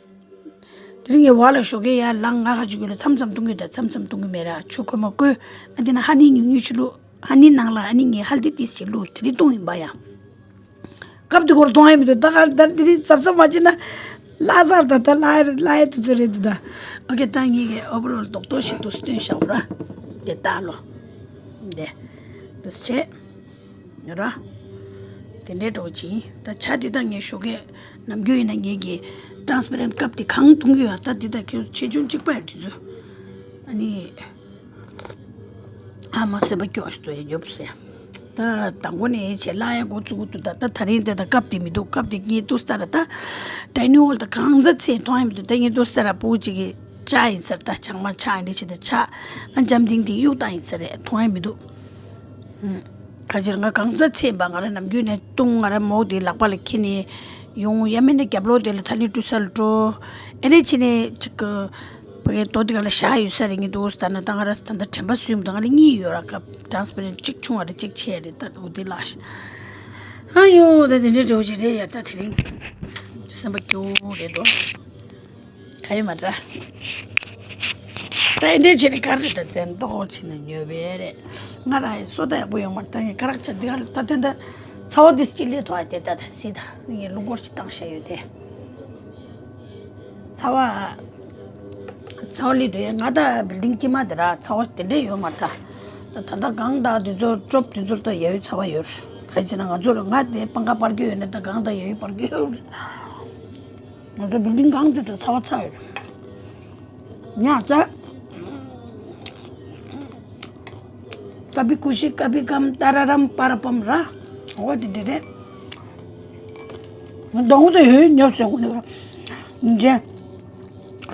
དེ་རིང་ངས་བ་ལ་ཞོགས་ཀས་ཡར་ལངས་ང་ཁ་ཅིག་ཡོད་ལ་མཚམས་མཚམས་བཏུང་གི་ད་མཚམས་མཚམས་བཏུང་གི་མེད་ར། ཆུ་ཁོལ་མ་བསྐོལ། ཨ་དེ་ན་ཧ་ནི་ཉུང་ཉུང་ཞིག་བླུགས། ཧ་ནི་ནང་ལ་ཨ་ནི་ངས་ཧལ་དི་ཏིས་ཞིག་བླུགས་དེ་རིང་བཏུང་ཡིན་པ་ཡ། སྐབས་དེ་གོར་གཏོང་ཡ་མི་འདུག་ད་གར་ད་དེ་རིང་ཙབ་ཙབ་མ་བྱེད་ན་ལྷ་སར་ད་ད་ལྷ་ལྷ་ཡ་དུ་ཚོད་རེད་འདུག་ད། ཨོ་ཁེ་ད་ངས་གི་ཨོ་བར་ཨོལ་རྡོག་རྡོག་ཞིག་ཏུ་སྟོན་བཞག་ར། དེ་ལྟ་ལོ། དེ་དུ་བྱེད། ར། དེ་འདྲའི་འགྲོ་ཅིང་ད་ཆ་དེ་དག་ངས་ཞོགས་ཀས་ནམ་རྒྱུན་ཡིན་ན་ངས་ཀྱི་transparent cup དེ་གང་འཐུང་གི་ཡོད། ད་དེ་དག་ཁྱེད་ཆེ་ཆུང་གཅིག་པ་ཡོད་དེ་ཚོ། ཨ་ནི་ཨ་མ་སེམས་པ་སྐྱོ་ཞིག་ཏུ་ཡོད་ཟེར། ད་དང་པོ་ནས་བྱས་ལ་ཡ་འགོ་བཙུགས་འདུག་ད་ད་ད་རིང་དེ་ད་cup དེ་མི་འདུག cup དེ་ངས་ཏུ་སྟ་ར་ད་dining hall ད་གང་ཚ་ཚེ་མཐོང་ཡ་མི་འདུག་ད་ངས་ཏུ་སྟ་ར་པོ་གཅིག་གི་ཆ་ཡིན་ཟེར། ད་ཆང་མ་ཆ་ཡིན་འདི་ཆེ་ད་ཆ་ཨ་འཇམ་ཐིང་ཐིང་གཡུག་བཏང་ཡིན་ཟེར་རེད། མཐོང་ཡ་མི་འདུག་ཁ་ཅིག་ང་གང་ཚ་ཚེ་འབའ་ང་ར་ནམ་རྒྱུན་ནས་བཏུང་ང་ར་མོག་དེ་ལག་པ་ལ་ཁྱེར་ནས་ཡོང་། ཡ་མེད་ན་རྒྱབ་ལོགས་དེ་ལ་ཐ་ནི་བཀྲུ་ས་ལ་འགྲོ། ཨེ་ནས་ཕྱི་ནས་ཅིག་གི་ཕ་གའི་རྡོ་དེ་ག་ལ་བཞག་ཡོད་ས་རེད། ངས་འདུག་ད་ན་ད་ང་ར་ད་ད་དྲན་པ་སུས་མི་འདུག་ང་ལ་གཉིས་ཡོད་ར། cup transparent གཅིག་ཆུང་བ་རེད་གཅིག་ཆེ་རེད། ད་འོ་དེ་ལ་ཨ་ཡོ་ད་དེ་འདྲའི་འགྲོ་གི་རེད་ཡ། ད་དེ་རིང་སེམས་པ་སྐྱོ་བོ་རེད་དོ། ག་ཡོད་མ་རེད། ད་འདྲས་བྱས་ནས་ག་རེ་ད་བཙན་ཏོག་བྱས་ནས་ཉོས་པའི་རེད། ང་རང་ཡི་སོ་ད་ཡག་པོ་ཡོང་མ་རེད། ད་ངས་ག་རག་ཆ་འདི་ག་ལ་ད་དེ་འདྲ་ཚ་བ་འདི་སྤྱི་ལས་ཐོག་དེ་ད་ད་སི་ད་ངས་རླུང་འཁོར་ཅིག་བཏང་བཞག་ཡོད་དེ། ཚ་བ་ཚ་བ་ལས་དུ་ཡ་ང་ད་building དཀྱིལ་མ་དེ་ར་ཚ་བ་དེ་འདྲས་ཡོད་མ་རེད། ད་ད་ད་གང་ད་དེ་ཚོ་ཀྲོབ་དེ་ཚོ་ད་ཡ་ཡོད་ཚ་བ་ཡོད། ག་ཅི་ན་ང་ཚོ་ལ་ང་དེ་པང་ཁ་པར་རྒྱུ་ཡོད་ན་ད་གང་ད་ཡ་ཡོད་པར་རྒྱུ་ཡོད། ང་ཚོ་building གང་དུ་ཚ་བ་ཚ་ཡོད། ཉག་ཚ། ཀ་པི་ཀུ་ཤི་ཀ་པི་ཀམ་ཏ་ར་རམ་པ་ར་པམ་ར། འོ་དེ་འདྲ་རེད། ང་གདོང་དུ་ཡོད་ཉོབ་སོང་ངུ་ནི་ར། ཇེ།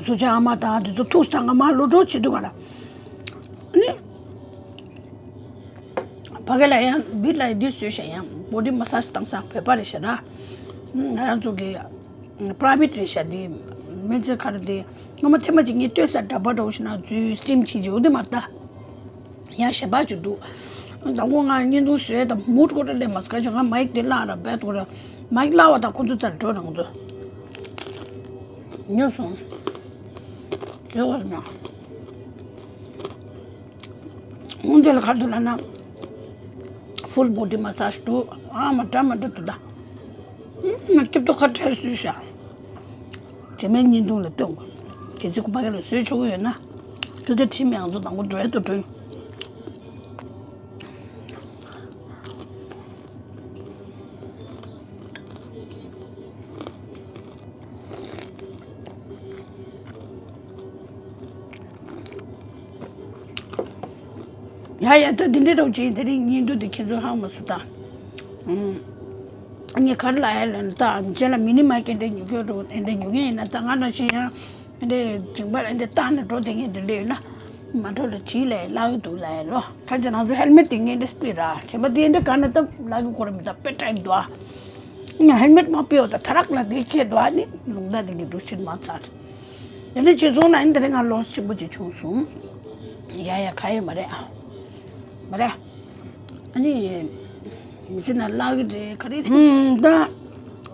སུ་ཅག་ཨ་མ་དང་དེ་ཚོ་ཐུག་སྟངས་ང་མ་ལོ་གྲོགས་བྱེད་འདུག་ག་ལ། ནི། ཕ་གི་ལ་ཡང་བིད་ལ་ཡང་འདི་བཟོས་ཤག་ཡང་body massage་བཏང་ས་བོད་པ་རེད་ཤག་ར། ང་རང་ཚོ་གི་private་རེད་ཤག་འདི་མི་ཚེ་ག་རེ་འདི་སྔོན་མ་ཐེངས་མ་གཅིག་ངས་ལྟོས་ས་འདྲ་པར་འདྲ་བོ་ཞིག་ན་འཛུལ་steam་བྱེད་ཀྱི་འོ་དེ་མ་ལྟ། ཡང་གཞན་པ་ཅིག་འདུག་དང་པོ་ང་བརྙན་ཐུང་བཟོས་དང་mood་ཀོ་ཏྲ་ལས་མ་སྐད་ཆ་ང་མའིག་དེ་བརླག་ར་བད་ཐུག་ར་མའིག་བརླག་པ་དང་ཁོ་ཚོ་ཚར་འགྲོ་རང་ཚོ་ཉོབ་སོང་། བཟོས་བ་ན་འོང་དེ་ལ་ག་རེ་འདུག་ལབ་ན་full body massage་འདུག་ཨ་མ་འདྲ་མ་འདྲ་འདུག་ད། ང་སྐྱིད་ཏོ་ཁ་བྲལ་སུས་ཤག་རྗེས་མའི་བརྙན་ཐུང་ལ་སྟོན་དགོས། གལ་སྲིད་ཁོ་ཕ་གི་ལ་བཟོས་ཆོག་གི་ཡོད་ན། སྐད་ཆ་དྲིས་མེད་ང་ཚོ་དང་པོ་འགྲོ་ཡ་ཏུ་འགྲོ། ཡ་ཡ་ད་འདི་འདྲའི་རོགས་ཅིག་དེ་རིང་བརྙན་ཐུང་དེ་ཁྱེད་ཚོ་ཧང་མ་སུ་ད། ངས་ག་རེ་ལབ་ཡ་ལབ་ན་ད་རྗེས་ལ་མི་ནི་མ་ཀེ་འདྲ་ཉོ་གི་རོགས་དེ་འདྲ་ཉོ་གི་ཡིན་ན་ད་ང་འདྲ་ཞིག་ཡང་། ཨ་འདྲས་ཇིང་པར་ཨ་འདྲས་བཏགས་ནས་འགྲོ་དེ་ངས་འདི་འདྲས་ཡོད་ན། མ་འགྲོ་ལ་བྲིས་ལས་བརླག་གི་འདུག་ལབ་ཡ་ལོ། ཁ་ཅིག་ང་ཚོ་ཧེལ་མེད་དེ་ངས་འདྲས་སྤི་ར་བྱས་པ་དེ་འདྲས་ག་ནས་ད་བརླག་གི་སྐོར་མི་ད་དཔེ་དྲག་འདུག་ཨ། ང་ཧེལ་མེད་མ་སྤི་ཡོད་ད་ཐ་རག་ལ་དེ་ཁྱེད་འདུག་ཨ་ནི་ལུང་ད་དེ་གི་འདུག་ཕྱིར་མ་ཚར། དེ་འདྲས་བྱས་སོང་ན་ཨ་འདི་རེད་ང་ལོས་ཆེན་པོ་ཅིག་བྱུང་སོང་། ཡ་ཡ་ག་ཡོད་མ་རེད་ཨ། མ་རེད། ཨ་ནི། མི་ཚེ་ནང་བརླག་གི་རེད་ག་རེ་རེད། ཧུམ་ད།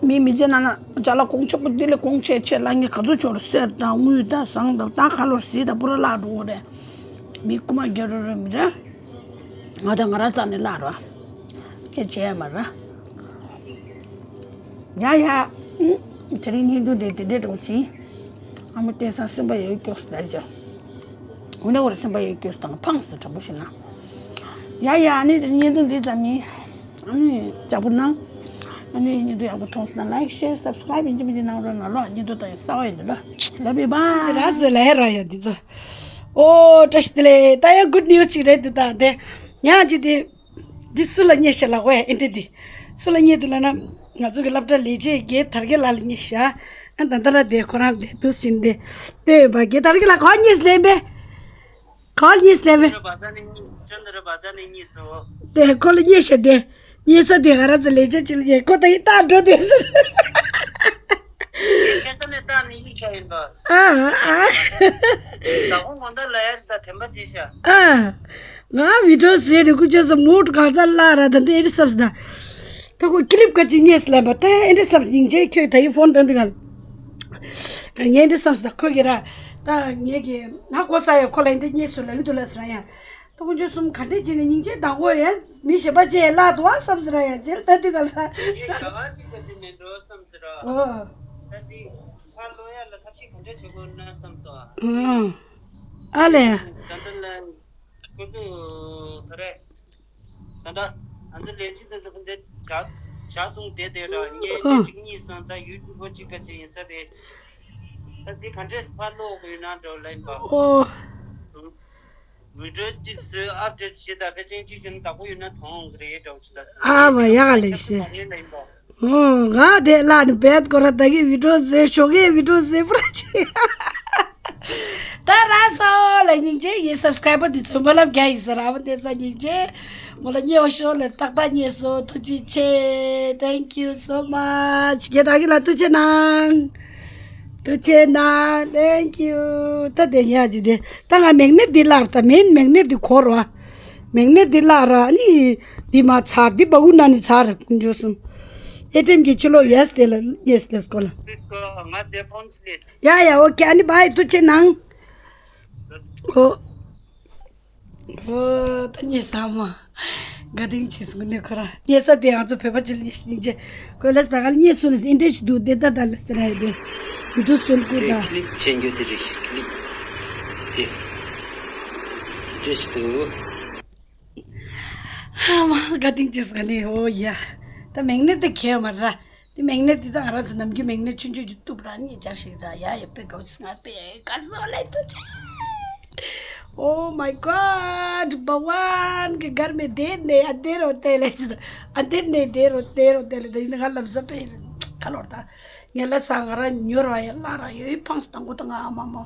མི་མི་ཚེ་ནང་ན་ཅ་ལག་གོང་ཆེ་པོ་འདི་ལས་གོང་ཆེ་ཆེ་བརླག་ངས་ག་ཚོད་ཆོར་གསེར་དང་དངུལ་དང་ཟངས་དང་ད་ཁ་ལོར་ཟིལ་དང་པུ་ར་བརླག་འགྲོ་གི་རེད། མི་རྐུ་མ་རྒྱག་རོགས་རོགས་མི་རེད། ང་དང་ང་རང་རྩ་ནས་བརླག་རོགས། ཁྱེད་བྱས་ཡ་མ་ར། ཡ་ཡ། དེ་རིང་བརྙན་ཐུང་དེ་དེ་འདྲས་འགྲོ་ཅིང་། ཨ་མ་བསྟན་སང་སེམས་པ་ཡོད་སྐྱོ་སུ་ལ་ཅོ། འོ་ན་འོ་ར་སེམས་པ་ཡོད་སྐྱོ་སུ་དང་ཕངས་སུ་དྲང་པོ་ཞུ་ན། ཡ་ཡ་ཨ་ནི་དེ་བརྙན་ཐུང་འདི་ཙམ་ཡིན། ཨ་ནི་ལྕགས་པོ་གནང་། ཨ་ནི་བརྙན་ཐུང་ཡག་པོ་མཐོང་སོང་ན་like share subscribe་ཡིན་གཅིག་མིན་གཅིག་གནང་རོགས་གནང་ལོ། བརྙན་ཐུང་ད་ཡིན་གསར་བ་ཡིན་འདུག་ལོ། Love you bye། དེ་ར་ཟེར་ལ་ཧེ་ར་ཡ་འདི་ཚོ། ཨོ་བཀྲ་ཤིས་བདེ་ལེགས་ད་ཡ་good news་ཅིག་རེད་འདི་ད་འདི། ཡང་ཅིག་འདི། འདི་སུ་ལ་རྙེད་ཤག་ལབ་དགོས་ཨེ་འདྲ་འདི། སུ་ལ་རྙེད་འདུག་ལབ་ན། ང་ཚོ་གི་སློབ་གྲྭ་ལས་བྱེད་རྒན་དར་རྒྱས་ལགས་ལ་རྙེད་ཤག་ཨ་ད་ལྟ་ར་དེ་ཁོ་རང་དེ་དུས་ཕྱིན་ཏེ། ལྟོས་ཡོད་པ་རྒན་དར་རྒྱས་ལགས་ག་པར་རྙེད་སོང་ལབ་པས། ག་པར་རྙེད་སོང་ལབ་པས། ཅོ་འདི་ར་བ་ཛ་ནས་རྙེད་སོང་། དེ་ཁོ་ལ་རྙེད་ཤག་དེ། རྙེད་ས་དེ་ང་རང་ཚོ་ལས་བྱེད་ཅིག་ལ་རྙེད་ཁོ་ད་ཡིན་ལྟ་འགྲོ་དེ་ཟེར། ཁ་སང་ནས་ལྟ་ནི་ཡིན་ཆ་ཡིན་པ། ཨ་ཨ། ད་ཁོ་ངོ་ད་ལ་ཡར་ད་དྲན་པ་བྱེད་ཤག་ཨ། ང་བི་ཌིའོ་བཟོས་རེ་སྐུ་ཅོ་ས་མུ་ཌི་གང་ས་ལ་ར་ད་འདི་ཨེ་འདྲ་བསམ་སོང་ད། ད་ཁོ་ཀི་ལིབ་ག་ཅིག་རྙེད་སོང་ལབ་པ་ད་ཨེ་འདྲ་བསམ་སོང་སྙིང་རྗེ་ཁྱོད་ད་ཡི་ཕོན་ད་འདི་ག་ངས་ཨེ་འདྲ་བསམ་སོང་ད་ཁོ་གི་ར། ད་ངས་གི་ང་གོ་ས་ཡ་ཁོ་ལ་ཨེ་འདྲ་རྙེད་སོང་ལབ་ཡོད་དུ་ལ་ཟེར་ཡ། ད་ཁོ་ཚོ་གསུམ་ག་འདྲས་བྱས་ནས་སྙིང་རྗེ་དང་པོ་ཡ་མི་གཞན་པ་ཅིག་ལ་དུ་བ་བསམ་ཟེར་ཡ་རྗེས་ད་དུས་ག་ལ། ངས་ག་བ་ཅིག་ག་ཅིག་མེད་འགྲོ་བསམ་ཟེར་ར། ཨོ། ད་དེ་ཕར་ལོག་ཡ་ལ་ཐབས་ཤེས་ག་འདྲས་བྱེད་དགོས་ན་བསམ་སོང་ཨ། ཨ་ལས། ད་ལྟ་ལ་ཁོ་ཚོ་ག་རེ། ད་ལྟ་ང་ཚོ་ལས་བྱེད་དེ་ཚོ་འདི་ཇ་ཇ་འཐུང་བསྡད་བསྡད་ར་ངས་ཨ་དེ་གཅིག་གཉིས་སང་ད་ཡུ་ཊུབ་པོ་གཅིག་ག་ཅིག་ཡིན་ས་རེད། ད་འདི་ག་འདྲས་ཕར་ལོག་དགོས་ཡོད་ན་འགྲོ་ལ་ཡིན་པ། ཨོ། བི་ཌིའོ་གཅིག་བཟོས་ཨབ་ཌེཊ་བྱེད་ད་ཕལ་ཆེར་གཅིག་བྱས་ན་བདག་པོ་ཡོད་ན་མཐོང་གི་རེད་འདྲ་བོ་ཅིག་ལ་ཟེར། ཨ་མ་ཡག་ལས་ཤེས། ཨོ་ང་དེ་ལ་ནི་བེད་ཀོ་ར་ད་གི་བི་ཌིའོ་བཟོས་ཞོགས་ཀས་བི་ཌིའོ་བཟོས་པུ་ར་ཆེ། ད་ར་སོ་ལ་སྙིང་རྗེ་ཡི་སབ་སི་ཀ་རའི་བར་དེ་ཚོ་མ་ལབ་རྒྱ་ཡིན་ཟེར་ཨ་མ་དེ་ས་སྙིང་རྗེ། མོ་ལ་ཉེ་བ་ཤོ་ལ་ཏག་ཏག་ཉེ་སོ་ཐུགས་རྗེ་ཆེ། Thank you so much། རྒྱ་ད་གི་ལ་ཐུགས་རྗེ་གནང་། ཐུགས་རྗེ་གནང་། Thank you། ད་དེ་ཉག་ཅིག་དེ་ད་ང་མེག་ནེཊ་འདི་བརླག་ད་མེན་མེག་ནེཊ་འདི་འཁོར་བ། མེག་ནེཊ་འདི་བརླག་ར་ནི་འདི་མ་ཚར་འདི་བ་གུ་ན་ནི་ཚར་འཇོ་སུམ། ཨེ་ཊི་ཨེམ་གྱི་ཕྱི་ལོགས་ཡེས་དེ་ལ་ཡེས་དེ་སྐོར་ལ། Please call ང་དེ་ཕོན་ལེས། ཡ་ཡ་ཨོ་ཁེ་ཨ་ནི་བའི་ཐུགས་རྗེ་གནང་། ཨོ། ཨོ་ད་ཉེ་ས་མ། དགའ་ལྡན་ཆེ་སུ་ནེ་ཁོ་ར་ཉེ་ས་དེ་ང་ཚོ་བོད་པ་ཅིག་ལ་ཉེ་ཉེ་ཆེ། ཁོས་ལས་ད་ག་ལ་ཉེ་སུ་ལ་ཨིན་ཏྲེ་ཤི་འདུག་དེ་ད་ད་ལས་ད་ར་ཡི་དེ། བི་ཌིའོ་སོན་ཀུ་ད། དེ་ཀི་ལིབ་ཅན་གྱི་དེ་རེད་ཀི་ལིབ། དེ། དེ་འདྲ་ཞིག་འདུག་ཨ་མ་དགའ་ལྡན་ཆེ་སུ་ནེ་ཨོ་ཡ། ད་མེག་ནེཊ་དེ་ཁེ་མ་ར། དེ་མེག་ནེཊ་དེ་དང་ང་རང་ཚོ་ནམ་རྒྱུན་མེག་ནེཊ་ཆུང་ཆུང་ཅིག་གཏུབ་ར་ནི་སྦྱར་ཞིག་ར་ཡ་ཡ་པེ་གའུ་སི་ང་པེ་ག་སོ་ལེ་ཐུགས་རྗེ། Oh my God། བ་ཝན་གི་གར་མེ་དེ་ནེ་ཨ་དེ་རོ་དེ་ལེ་ཅི་ཨ་དེ་ནེ་དེ་རོ་དེ་རོ་དེ་ལེ་དེ་ནི་ང་ལམ་ས་པེ་ཁ་ལོར་ད་ངེ་ལ་ས་ང་ར་ཉོ་ར་ཡ་ལ་ར་ཡོད་ཕངས་དང་གོ་ད་ང་ཨ་མ་མོ་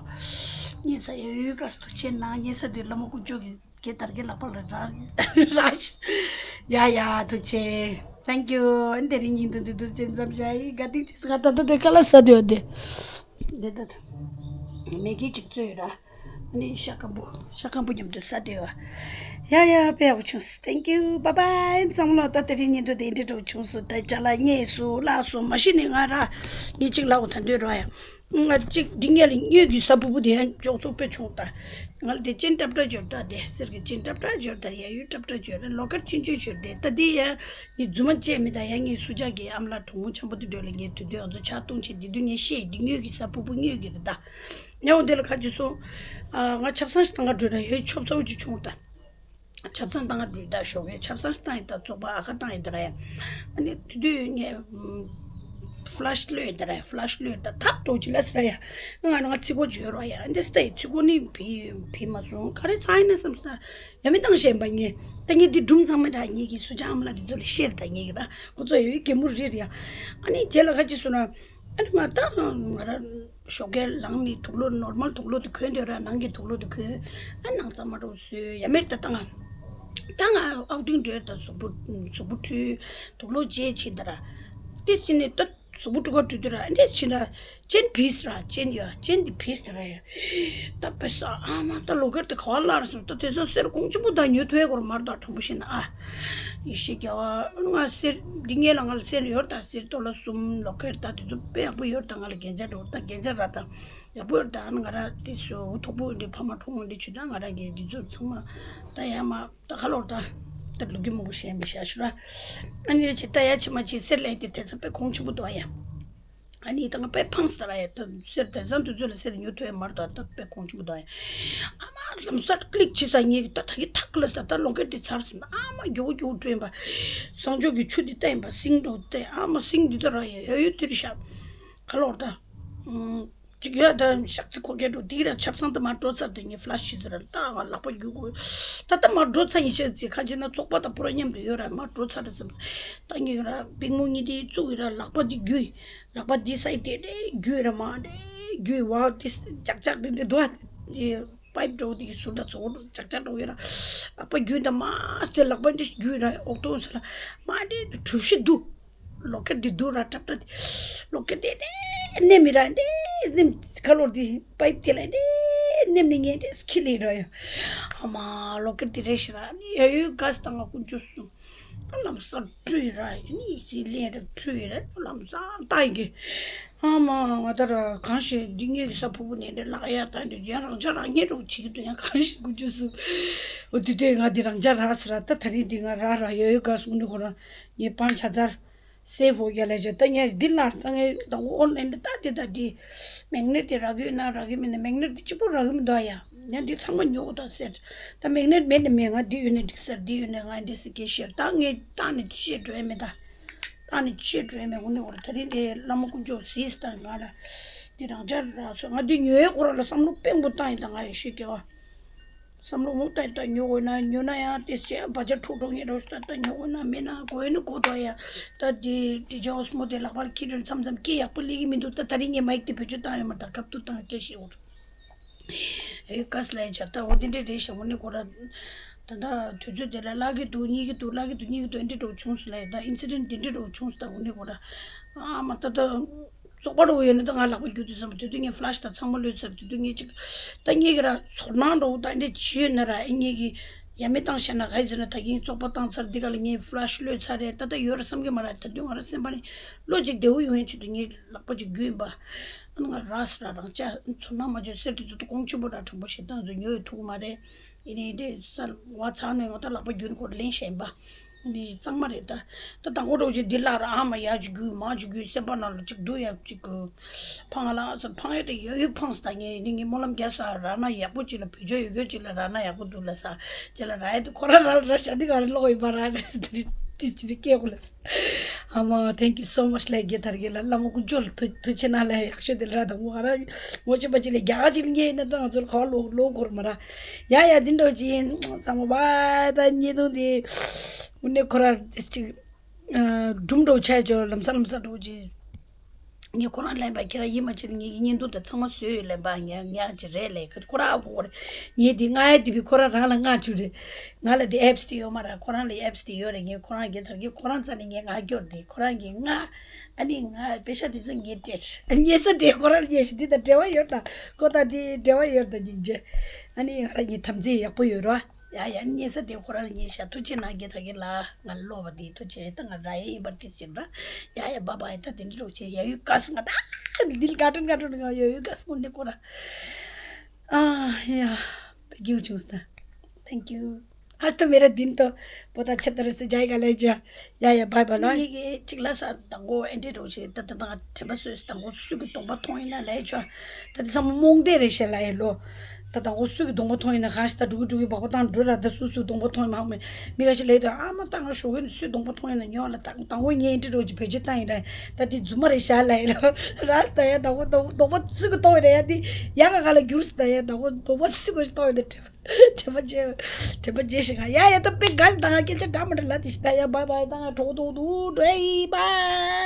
ཉེ་ས་ཡོད་ག་སུ་ཐུགས་རྗེ་གནང་ཉེ་ས་དེ་ལ་མོ་ཀུ་ཅོ་གི་གེ་དར་གེ་ལག་པ་ལ་ར་ར་ཤི། ཡ་ཡ་ཐུགས་རྗེ་ཆེ། Thank you། ཨ་ནི་དེ་རིང་ཉིན་ཐོ་འདི་འདུག་ཅན་ཙམ་བཞག་ཡིན། དགའ་སྡིག་ཅིག་ང་ད་ལྟ་དེ་ཁ་ལག་ཟ་དུས་ཡོད་དེ། འདི་ད་མེ་གི་ཅིག་བཙོས་ཡོད་ར། ཨ་ནི་ཤ་སྐམ་པོ་ཤ་སྐམ་པོ་མཉམ་དུ་ཟ་དུས་ཡོད། ཡ་ཡ་དཔེ་ཡག་པོ་བྱུང་སོང་། Thank you། Bye bye། ཚང་མ་ལ་ད་དེ་རིང་ཉིན་ཐོ་དེ་འདྲ་འདྲ་བོ་བྱུང་སོང་། ད་ཅ་ལག་རྙེད་སོང་བརླག་སོང་མ་ཤི་ནས་ང་ར་ངས་ཅིག་ལབ་དགོས། ད་འདོད་རོགས་ཡ། ང་གཅིག་འདི་ངས་ལ་སྨྱོས་ཀྱི་ས་ཕུར་བུ་དེ་ཡང་འཇོག་ཚོགས་དཔེ་བྱུང་ད། ང་ལ་དེ་ཅན་ཏྲབ་ཏྲ་འབྱོར་ད། དེ་གསེར་གྱི་ཅན་ཏྲབ་ཏྲ་འབྱོར་ད། ཡ་ཡུ་ཏྲབ་ཏྲ་འབྱོར་ད། ལོ་ཀར་ཆུང་ཆུང་འབྱོར་དེ། ད་དེ་ཡང་ངས་རྫུན་མ་བྱས་མེད། ད་ཡང་ངས་སུ་ཇག་གི་ཨ་མ་ལགས་གྲོགས་མོ་འཆམ་པོ་དེ་འགྲོ་ལ་ངས་དུས་དུས་ང་ཚོ་ཕྱག་སྟོང་བྱས། འདི་དུས་ངས་བཤད་འདི་སྨྱོས་ཀྱི་ས་ཕུར་བུ་སྨྱོས་ཀྱི་རེད་ད། ཉ་འོ་དེ་ལ་ཁ་ཅིག་སོང་། ང་ཆབ་གསང་ཞིག་བཏང་ག་འགྲོ་ད། ཡ་ཡུ་ཆོབ་ཚ་བོ་ཅིག་བྱུང་ད། ཆབ་གསང་བཏང་ག་འགྲོ་ད། ཞོགས་ཀས་ཆབ་གསང་ཞིག་བཏང་ཡིན་ད། བཙོག་པ་ཨ་ཁ་བཏང་ཡིན་ད་ར་ཡ། ཨ་ནི་དེ་དུས་ངས་ཕ་ལ་ཤི་གློད་ཡིན་ད་ར་ཡ། ཕ་ལ་ཤི་གློད་ཡིན་ད། ཐབ་འགྲོ་ཅི་ལ་ཟེར་ཡ། ང་ང་ཚིག་གོ་བརྗོད་རོགས་ཡ། འདི་སྟེ་ཚིག་གོ་ནི་བི་བི་མ་སོང་། ག་རེ་ཚ་ཡིན་ན་བསམ་ས། ཡ་མི་བཏང་ཤེས་པ་ངས་ད་ངས་འདི་སྒྲུང་ཚང་མ་ད་ངེད་ཀྱི་སུ་ཅང་ཨ་མ་ལགས་འདི་ཚོ་ལ་བཤད་ད། ངེད་ཀྱི་ད་ཁོ་ཚོ་ཡོད་གད་མོ་རེད་ཡ། ཨ་ནི་རྗེས་ལ་ཁ་ཅིག་སོང་ན། ཨ་ནི་ང་ད་ང་ར་ཞོགས་ཀས་ལངས་ནས་དུག་ལོག་ནོར་མལ་དུག་ལོག་དེ་གོན་སྡོད་ར། ནང་གི་དུག་ལོག་དེ་གོན། ཨ་ནང་ཚང་མ་འགྲོ་བཟོས་ཡ་མེར་ད་ད་ང་ད་ང་ཨའུ་ཊིང་འགྲོ་ད། གཟུགས་པོ་གཟུགས་པོ་འཁྲུད། དུག་ལོག་བརྗེས་བྱས་ད་ར། དེ་ཕྱིན་ནས་ད་གཟུགས་པོ་འཁྲུད་ག་འཁྲུད་དུས་ར། འདི་ཕྱིན་ར་ཅན་བིས་ར། ཅན་ཡ་ཅན་འདི་བིས་ད་ར་ཡ། ད་དཔེ་ས་ཨ་མ་ད་ལོ་ཀེར་དེ་ག་བ་སླར་སོང་། ད་དེ་ཚོ་གསེར་གོང་ཆེན་པོ་ད་ཉོ་ཐུབ་ཡ་སྐོར་མར་ད་དྲང་པོ་བཤད་ན་ཨ། ཡེ་ཤེས་རྒྱལ་བ། ང་གསེར་འདི་ངས་ལ་ང་ལ་གསེར་ཡོད་ད། གསེར་ཏོ་ལ་གསུམ་ལོ་ཀེར་ད་དེ་ཚོ་དཔེ་ཡག་པོ་ཡོད་ད། ང་ལ་རྒྱན་ཆ་འགྲོ་ད། རྒྱན་ཆ་ར་ད་ཡག་པོ་ཡོད་ད། ང་ར་དེ་ཚོ་འུ་ཐོག་པོ་འདི་ཕ་མ་ཁྲོ་མོ་འདི་ཆུ་ད་ང་ར་གི་འདི་ཚོ་ཚང་མ་ད་ཡ་མ་ད་ཁ་ལོར་ད། ད་ལུག་གི་མོ་གོ་ཤེས་མི་ཤ་ཤུ་ར། ཨ་ནི་རེ་ཆེ་ད་ཡ་ཆེ་མ་ཆེ་གསེར་ལས་དེ་དེ་ཚོ་དཔེ་གོང་ཆེན་པོ་འདུག་ཨ་ཡ། ཨ་ནི་ད་ང་དཔེ་ཕངས་ས་ར་ཡ། ད་གསེར་དེང་སང་དུས་ཚོད་ལ་གསེར་ཉོ་ཐུབ་ཡ་མར་ད། ད་དཔེ་གོང་ཆེན་པོ་ད་ཡ། ཨ་མ་ལམ་སང་ཀི་ལིག་བྱེད་ས་ངས་ད་ད་གི་ཐག་ལ་ས་ད་ལོ་ཀེར་དེ་ཚར་སོང་། ཨ་མ་མགྱོགས་མགྱོགས་སྤྲོད་པ། གསང་སྤྱོད་ཀྱི་ཆུ་དེ་བསྟན་པ་སིང་འགྲོ་བསྟན། ཨ་མ་སིང་འདི་ད་ར་ཡ་ཡ་ཡོད་དེ་རི་ཤ་ཁ་ལོར་ད། ཅིག་ཡོད་ད་ཤག་ཚི་ཁོ་སྐད་འགྲོ་དེ་ར་ཆབ་གསང་དུ་མར་འགྲོ་ཚར་དེ་ངས་ཕ་ལ་ཤི་ཟེར་ར། ད་ང་ལག་པ་རྒྱུ་དགོས། ད་ད་མར་འགྲོ་ཚར་ཡིན་ཤག་ཚི་ཁ་ཅིག་ན་བཙོག་པ་དང་པོ་ར་མཉམ་དུ་ཡོད་ར། མར་འགྲོ་ཚར་ར་བསམ། ད་ངས་ར་པིང་མོ་གཉིས་དེ་བཙུགས་ཡོད་ར། ལག་པ་དེ་རྒྱུས། ལག་པ་འདི་སའི་དེ་རེ་རྒྱུས་ར་མ་རེ་རྒྱུས་བ་དེ་ཅག་ཅག་དེ་འདི་འདུག་ཨ། དེ་པའིབ་འགྲོ་དེ་ཟུར་དང་ཚོགས་ཅག་ཅག་འགྲོ་ཡོད་ར། ལག་པ་རྒྱུས་དང་མ་སྟེ་ལག་པ་འདི་རྒྱུས་ར་ཨོག་ཏོ་ཟེར་ལ་མ་རེ་གྲུ་བཞི་འདུག་ལོ་ཀེར་འདི་འདུག་ར་ཏྲབ་ཏྲ་དེ། ལོ་ཀེར་དེ་རེ་ནེམ་མི་ར་རེ་ནེམ་ཁ་ལོར་དེ་པའིབ་དེ་ལ་རེ་ནེམ་ནི་ངས་རེ་ཁྱི་ལེ་ར་ཡ། ཨ་མ་ལོ་ཀེར་དེ་རེ་ཞིག་ར་ནི་ཡ་ཡོད་ག་སི་ད་ང་ཀུན་སྤྱོད་སུ། ལམ་སང་བཀྲུས་ར་ཡིན་ནི་ཟི་ལེན་ར་བཀྲུས་ར་ལམ་སང་ལྟ་ཡི་གི། ཨ་མ་ང་ད་ར་གང་ཞིག་འདི་ངེད་ཀྱི་ས་ཕུ་བུ་ནས་འདྲ་ལག་ཡ་ད་འདི་ཡང་རང་ཅག་རང་ཉེ་རུ་བྱེད་ཀྱི་འདུག་ཡང་གང་ཞིག་དགུ་བཅུ་སུ། འོ་དུས་དུས་ང་འདི་རང་ཅག་ར་ཟེར་ར། ད་ད་རིང་འདི་ང་ར་ར་ཡོད་ཡོད་ག་སུ་འདི་ཁོ་ར་ངས་པང་ཆ་ཚར། སེ་ཧོ་རྒྱ་ལས་བྱ་ད་ངས་འདི་ལ་ད་ངས་ད་འོ་ནས་འདི་ད་འདི་ད་འདི། མེག་ནེཊ་དེ་རག་གི་ཡོད་ན་རག་གི་མེད་ན། མེག་ནེཊ་དེ་གཅིག་པོ་རག་གི་མི་འདུག་ཨ་ཡ། ཡང་འདི་ཚང་མ་ཉོ་དགོས་ད་ཟེར། ད་མེག་ནེཊ་མེད་ན་མེད། ང་འདི་ཡོད་ན་འགྲིག་ཟེར། འདི་ཡོད་ན་ང་འདི་སི་ཀེ་ཤེར། ད་ངས་བཏང་ནས་ཅི་བྱེད་འགྲོ་ཡ་མེད་ད། བཏང་ནས་ཅི་བྱེད་འགྲོ་ཡ་མེད། འོ་ནི་འོ་ད་རིང་འདི་བླ་མ་དཀོན་མཆོག་གཟིགས་ད་ང་ལ། འདི་རང་ཅག་རག་སོང་། ང་འདི་ཉོ་ཡ་སྐོར་ལ་བསམ་བློ་པེང་པོ་བཏང་ཡིན་ད། ང་ཡེ་ཤེས་རྒྱལ་བ། བསམ་བློ་མུ་ལྟ་ལྟ་ཉོ་དགོས་ན་ཉོ་ན་ཡང་དེ་ཅེས་བ་ཇ་འཁྲུག་འགྲོ་ངེས་རོ་ལྟ་ལྟ་ཉོ་དགོས་ན་མེད་ན་དགོས་ནི་དགོས་དོ་ཡ། ད་དེ་དེ་ཇོ་སི་མོ་དེ་ལག་པར་ཁྱི་རོན་མཚམས་མཚམས་སྐད་ཡག་པོ་སླེབས་ཀྱི་མི་འདུག་ད་ད་རིང་ངས་མའིག་དེ་བེད་སྤྱོད་བཏང་ཡོད་མ་རེད། ད་ཁབ་ཏུ་བཏང་སྐད་ཤེས་འོར། ཨེ་ཀ་སི་ལ་ཡ་ཇ་ད་འོ་དེ་འདྲས་རེད་ཤག་འོ་ནི་གོ་ར། ད་ད་དུས་ཚོད་དེ་ལ་བརླག་གི་འདུག་རྙེད་ཀྱི་འདུག་བརླག་གི་འདུག་རྙེད་ཀྱི་འདུག་འདི་འདྲས་འགྲོ་བྱུང་སོང་ལ་ཡ། ད་ཨིན་སི་ཌེན་ཊི་འདི་འདྲས་འགྲོ་བྱུང་སོང་། ད་འོ་ནི་གོ་ར། ཨ་མ་ད་ད། བཙོག་པ་འདྲ་བོ་ཡོད་ན་ད་ང་ལག་པ་རྒྱུ་དུས་ཙམ་པ་དེ་དུས་ངས་ཕ་ལ་ཤི་དང་ཚང་མ་གློད་ཚར། དེ་དུས་ངས་ཅིག་ད་ངས་ཀྱི་ར་ཚོར་སྣང་འདྲ་བོ་ད་འདྲ་བྱས་ཡོད་ན་ར། ཨེ་ངས་ཀྱི་ཡ་མེད་བཏང་བཞག་ན་ག་ཡི་ཟེར་ན། ད་གིན་བཙོག་པ་བཏང་ཚར་འདི་ག་ལ་ངས་ཕ་ལ་ཤི་གློད་ཚར་རེད། ད་ད་ཡོད་ར་བསམ་གྱི་མ་རེད། ད་དུས་ང་ར་སེམས་པ་ནས་བློ་ཅིག་བདེ་བོ་ཡོང་ཡན་ཆེད་དུ་ངས་ལག་པ་ཅིག་རྒྱུ་ཡིན་པ། ཨ་ནི་ང་ར་ཟེར་ར་རང་ཅག་ཚོར་སྣང་མ་བྱུང་ཟེར། དེ་ཚོ་ད་གོང་ཆེན་པོ་ར་དྲང་པོ་ཞེ་སྡང་ཚོ་ཉོ་ཡི་ཐུག་མ་རེད། ཡིན་ནའི་དེ་ས་བ་ཚང་ནས་ང་ད་ལག་པ་རྒྱུ་ནས་ཁོ་ལེན་བཞིན་པ། འདི་གཙང་མ་རེད་ད། ད་དང་པོ་འགྲོ་ཅིག་འདི་ལ་ར་ཨ་མ་ཡ་ཅིག་རྒྱུས་མ་ཅིག་རྒྱུས་སེམས་པ་ནང་ལ་ཅིག་སྡུག་ཡ་ཅིག་གི་ཕངས་ལ་ས་ཕངས་ཡོད་དེ་ཡོད་ཡོད་ཕངས་ད། ངས་ནི་ངས་སྨོན་ལམ་རྒྱག་ས་ར་ན་ཡག་པོ་ཅིག་ལ་བེད་སྤྱོད་ཡོད་རྒྱུ་ཅིག་ལ་ར་ན་ཡག་པོ་འདུག་ལ་ས་ཅིག་ལ་ར་ཡ་དེ་ཁོ་ར་ར་ར་ཤ་འདི་ག་རེ་ལོག་ཡོད་པ་ར་རེད་ཟེར་དེ་རིགས་དེ་ཅི་རིགས་སྐད་གོ་ལ་ས། ཨ་མ། Thank you so much ལ་དགེ་ཐར་གི་ལ་བླ་མ་དཀོན་མཆོག་ལ་ཐུགས་ཐུགས་ཆེ་ན་ལ་ཡག་ཤོས་དེ་ལ་ར་དང་པོ་ང་ར་ངོ་ཆེ་པ་ཅིག་ལ་རྒྱ་ག་ཅིག་ལ་ངས་ཡིན་ན་ད་ང་ཚོ་ལ་ག་བ་ལོག་ལོག་གོ་ར་མ་ར། ཡ་ཡ་འདི་འདྲ་ཅིག་ཡིན་ཚང་མ་བ་ད་ཉེ་དུང་དེ་དངོས་གནས་ཁོ་ར་ཅིག་སྒྲུང་འདྲ་བོ་ཆགས་ཀྱོ་ལམ་སང་ལམ་སང་འདྲ་བོ་ཅིག་ངས་ཁོ་རང་ལན་པ་ཁྱེད་རང་ཡིད་མ་ཆེས་ན་ངེད་ཀྱི་བརྙན་ཐུང་དེ་ཚང་མ་བཟོས་ཡོད་ལན་པ་ངས་ངས་ཅི་རེད་ལས་ཁོ་རང་ཨ་ཁོ་རེད། ངས་དེ་ང་ཡ་དེ་བི་ཁོ་རང་རང་ལ་ང་བཅུག་རེད། ང་ལ་དེ་ཨེབ་སི་དེ་ཡོད་མ་ར་ཁོ་རང་ལ་ཨེབ་སི་དེ་ཡོད་རེད། ངས་ཁོ་རང་གི་དར་གི་ཁོ་རང་རྩ་ནས་ངས་ང་སྐྱོར་དེ་ཁོ་རང་གི་ང་ཨ་ནི་ང་པེ་ཤ་དེ་ཚོ་ངས་སྤྲད་ཉེ་ས་དེ་ཁོ་རང་ལ་ཉེ་ཤི་དེ་དང་འབྲེལ་བ་ཡོད་ད་ཁོ་དང་དེ་འབྲེལ་བ་ཡོད་ད་སྙིང་རྗེ། ཨ་ནི་ང་རང་གི་དམ་ཚིག་ཡག་པོ་ཡོད་ར། ཡ་ཡ་ཉེ་ས་དེ་ཁོ་རང་ལ་ཉེ་ཤ་ཐུགས་ཆེ་གནང་གི་ད་གི་ལ་ང་ལོ་བ་དེ་ཐུགས་ཆེ་ད་ང་ར་ཡ་ཡིན་པར་དེ་ཟེར་ར། ཡ་ཡ་བ་བ་ཡ་ད་དེ་འདྲ་རོགས་ཆེ་ཡ་ཡུལ་ག་སུ་ང་ད་དིལ་ག་ཏྲོན་ག་ཏྲོན་ང་ཡ་ཡུལ་ག་སུ་ནི་ཁོ་ར། ཨ་ཡ་བེ་གིའུ་ཆུང་སྟ། Thank you. आज तो मेरा दिन तो बहुत अच्छा तरह से जाएगा ले जा। या या बाय बाय। ངེད་ཀྱི་གཅིག་ལ་ས་དང་པོ་ཨེ་འདྲེ་རོགས་ཞེས་ད་ད་ད་དྲན་པ་གསོས་དང་པོ་སུ་གི་གདོང་པ་མཐོང་ཡིན་ན་ལས་ཆོག་ད་དེ་ཚང་མ་རྨོངས་དད་རེད་ཤེས་ལ་ཡེ་ལོ། ད་དང་པོ་སུ་གི་གདོང་པ་མཐོང་ཡིན་ན་གང་ཞིག་ད་འགྲོ་གི་འགྲོ་གི་སྦག་པ་བཏང་འགྲོ་ར་ད་སུ་སུ་གདོང་པ་མཐོང་ཡིན་མ་ཧ་མེ་མི་ག་ཞིག་ལས་དུ་ཨ་མ་ད་ང་ཞོགས་ཀས་སུ་གདོང་པ་མཐོང་ཡིན་ན་ཉོ་ལ་ད་དང་པོ་ངས་ཨེ་འདྲེ་རོགས་ཀྱི་བེད་སྤྱོད་བཏང་ཡིན་ར་ད་དེ་རྫུན་མ་རེད་ཤེས་ལ་ཡེ་ལོ། ར་ས་ད་ཡ་དང་པོ་གདོང་པ་སུ་གི་མཐོང་ཡིན་ན་ཡ་དེ་ཡ་ག་ག་ལ་འགྱུར་ས་ད་ཡ་དང་པོ་གདོང་པ་སུ་གི་མཐོང་ཡིན་ན་དྲན་པ། དྲན་པ་བརྗེད། དྲན་པ་བརྗེད་ཤིག་ཡ་ཡ་ད་དཔེ་དགའ་ཟི་ད་ང་སྐད་ཆ་འདྲ་མི་འདྲ་ལ་དེ་ཤི་ད་ཡ་བའི་བའི་ད་ང་གྲོགས་ཏོག་ཏུ་འགྲོ་ཡི་བའི།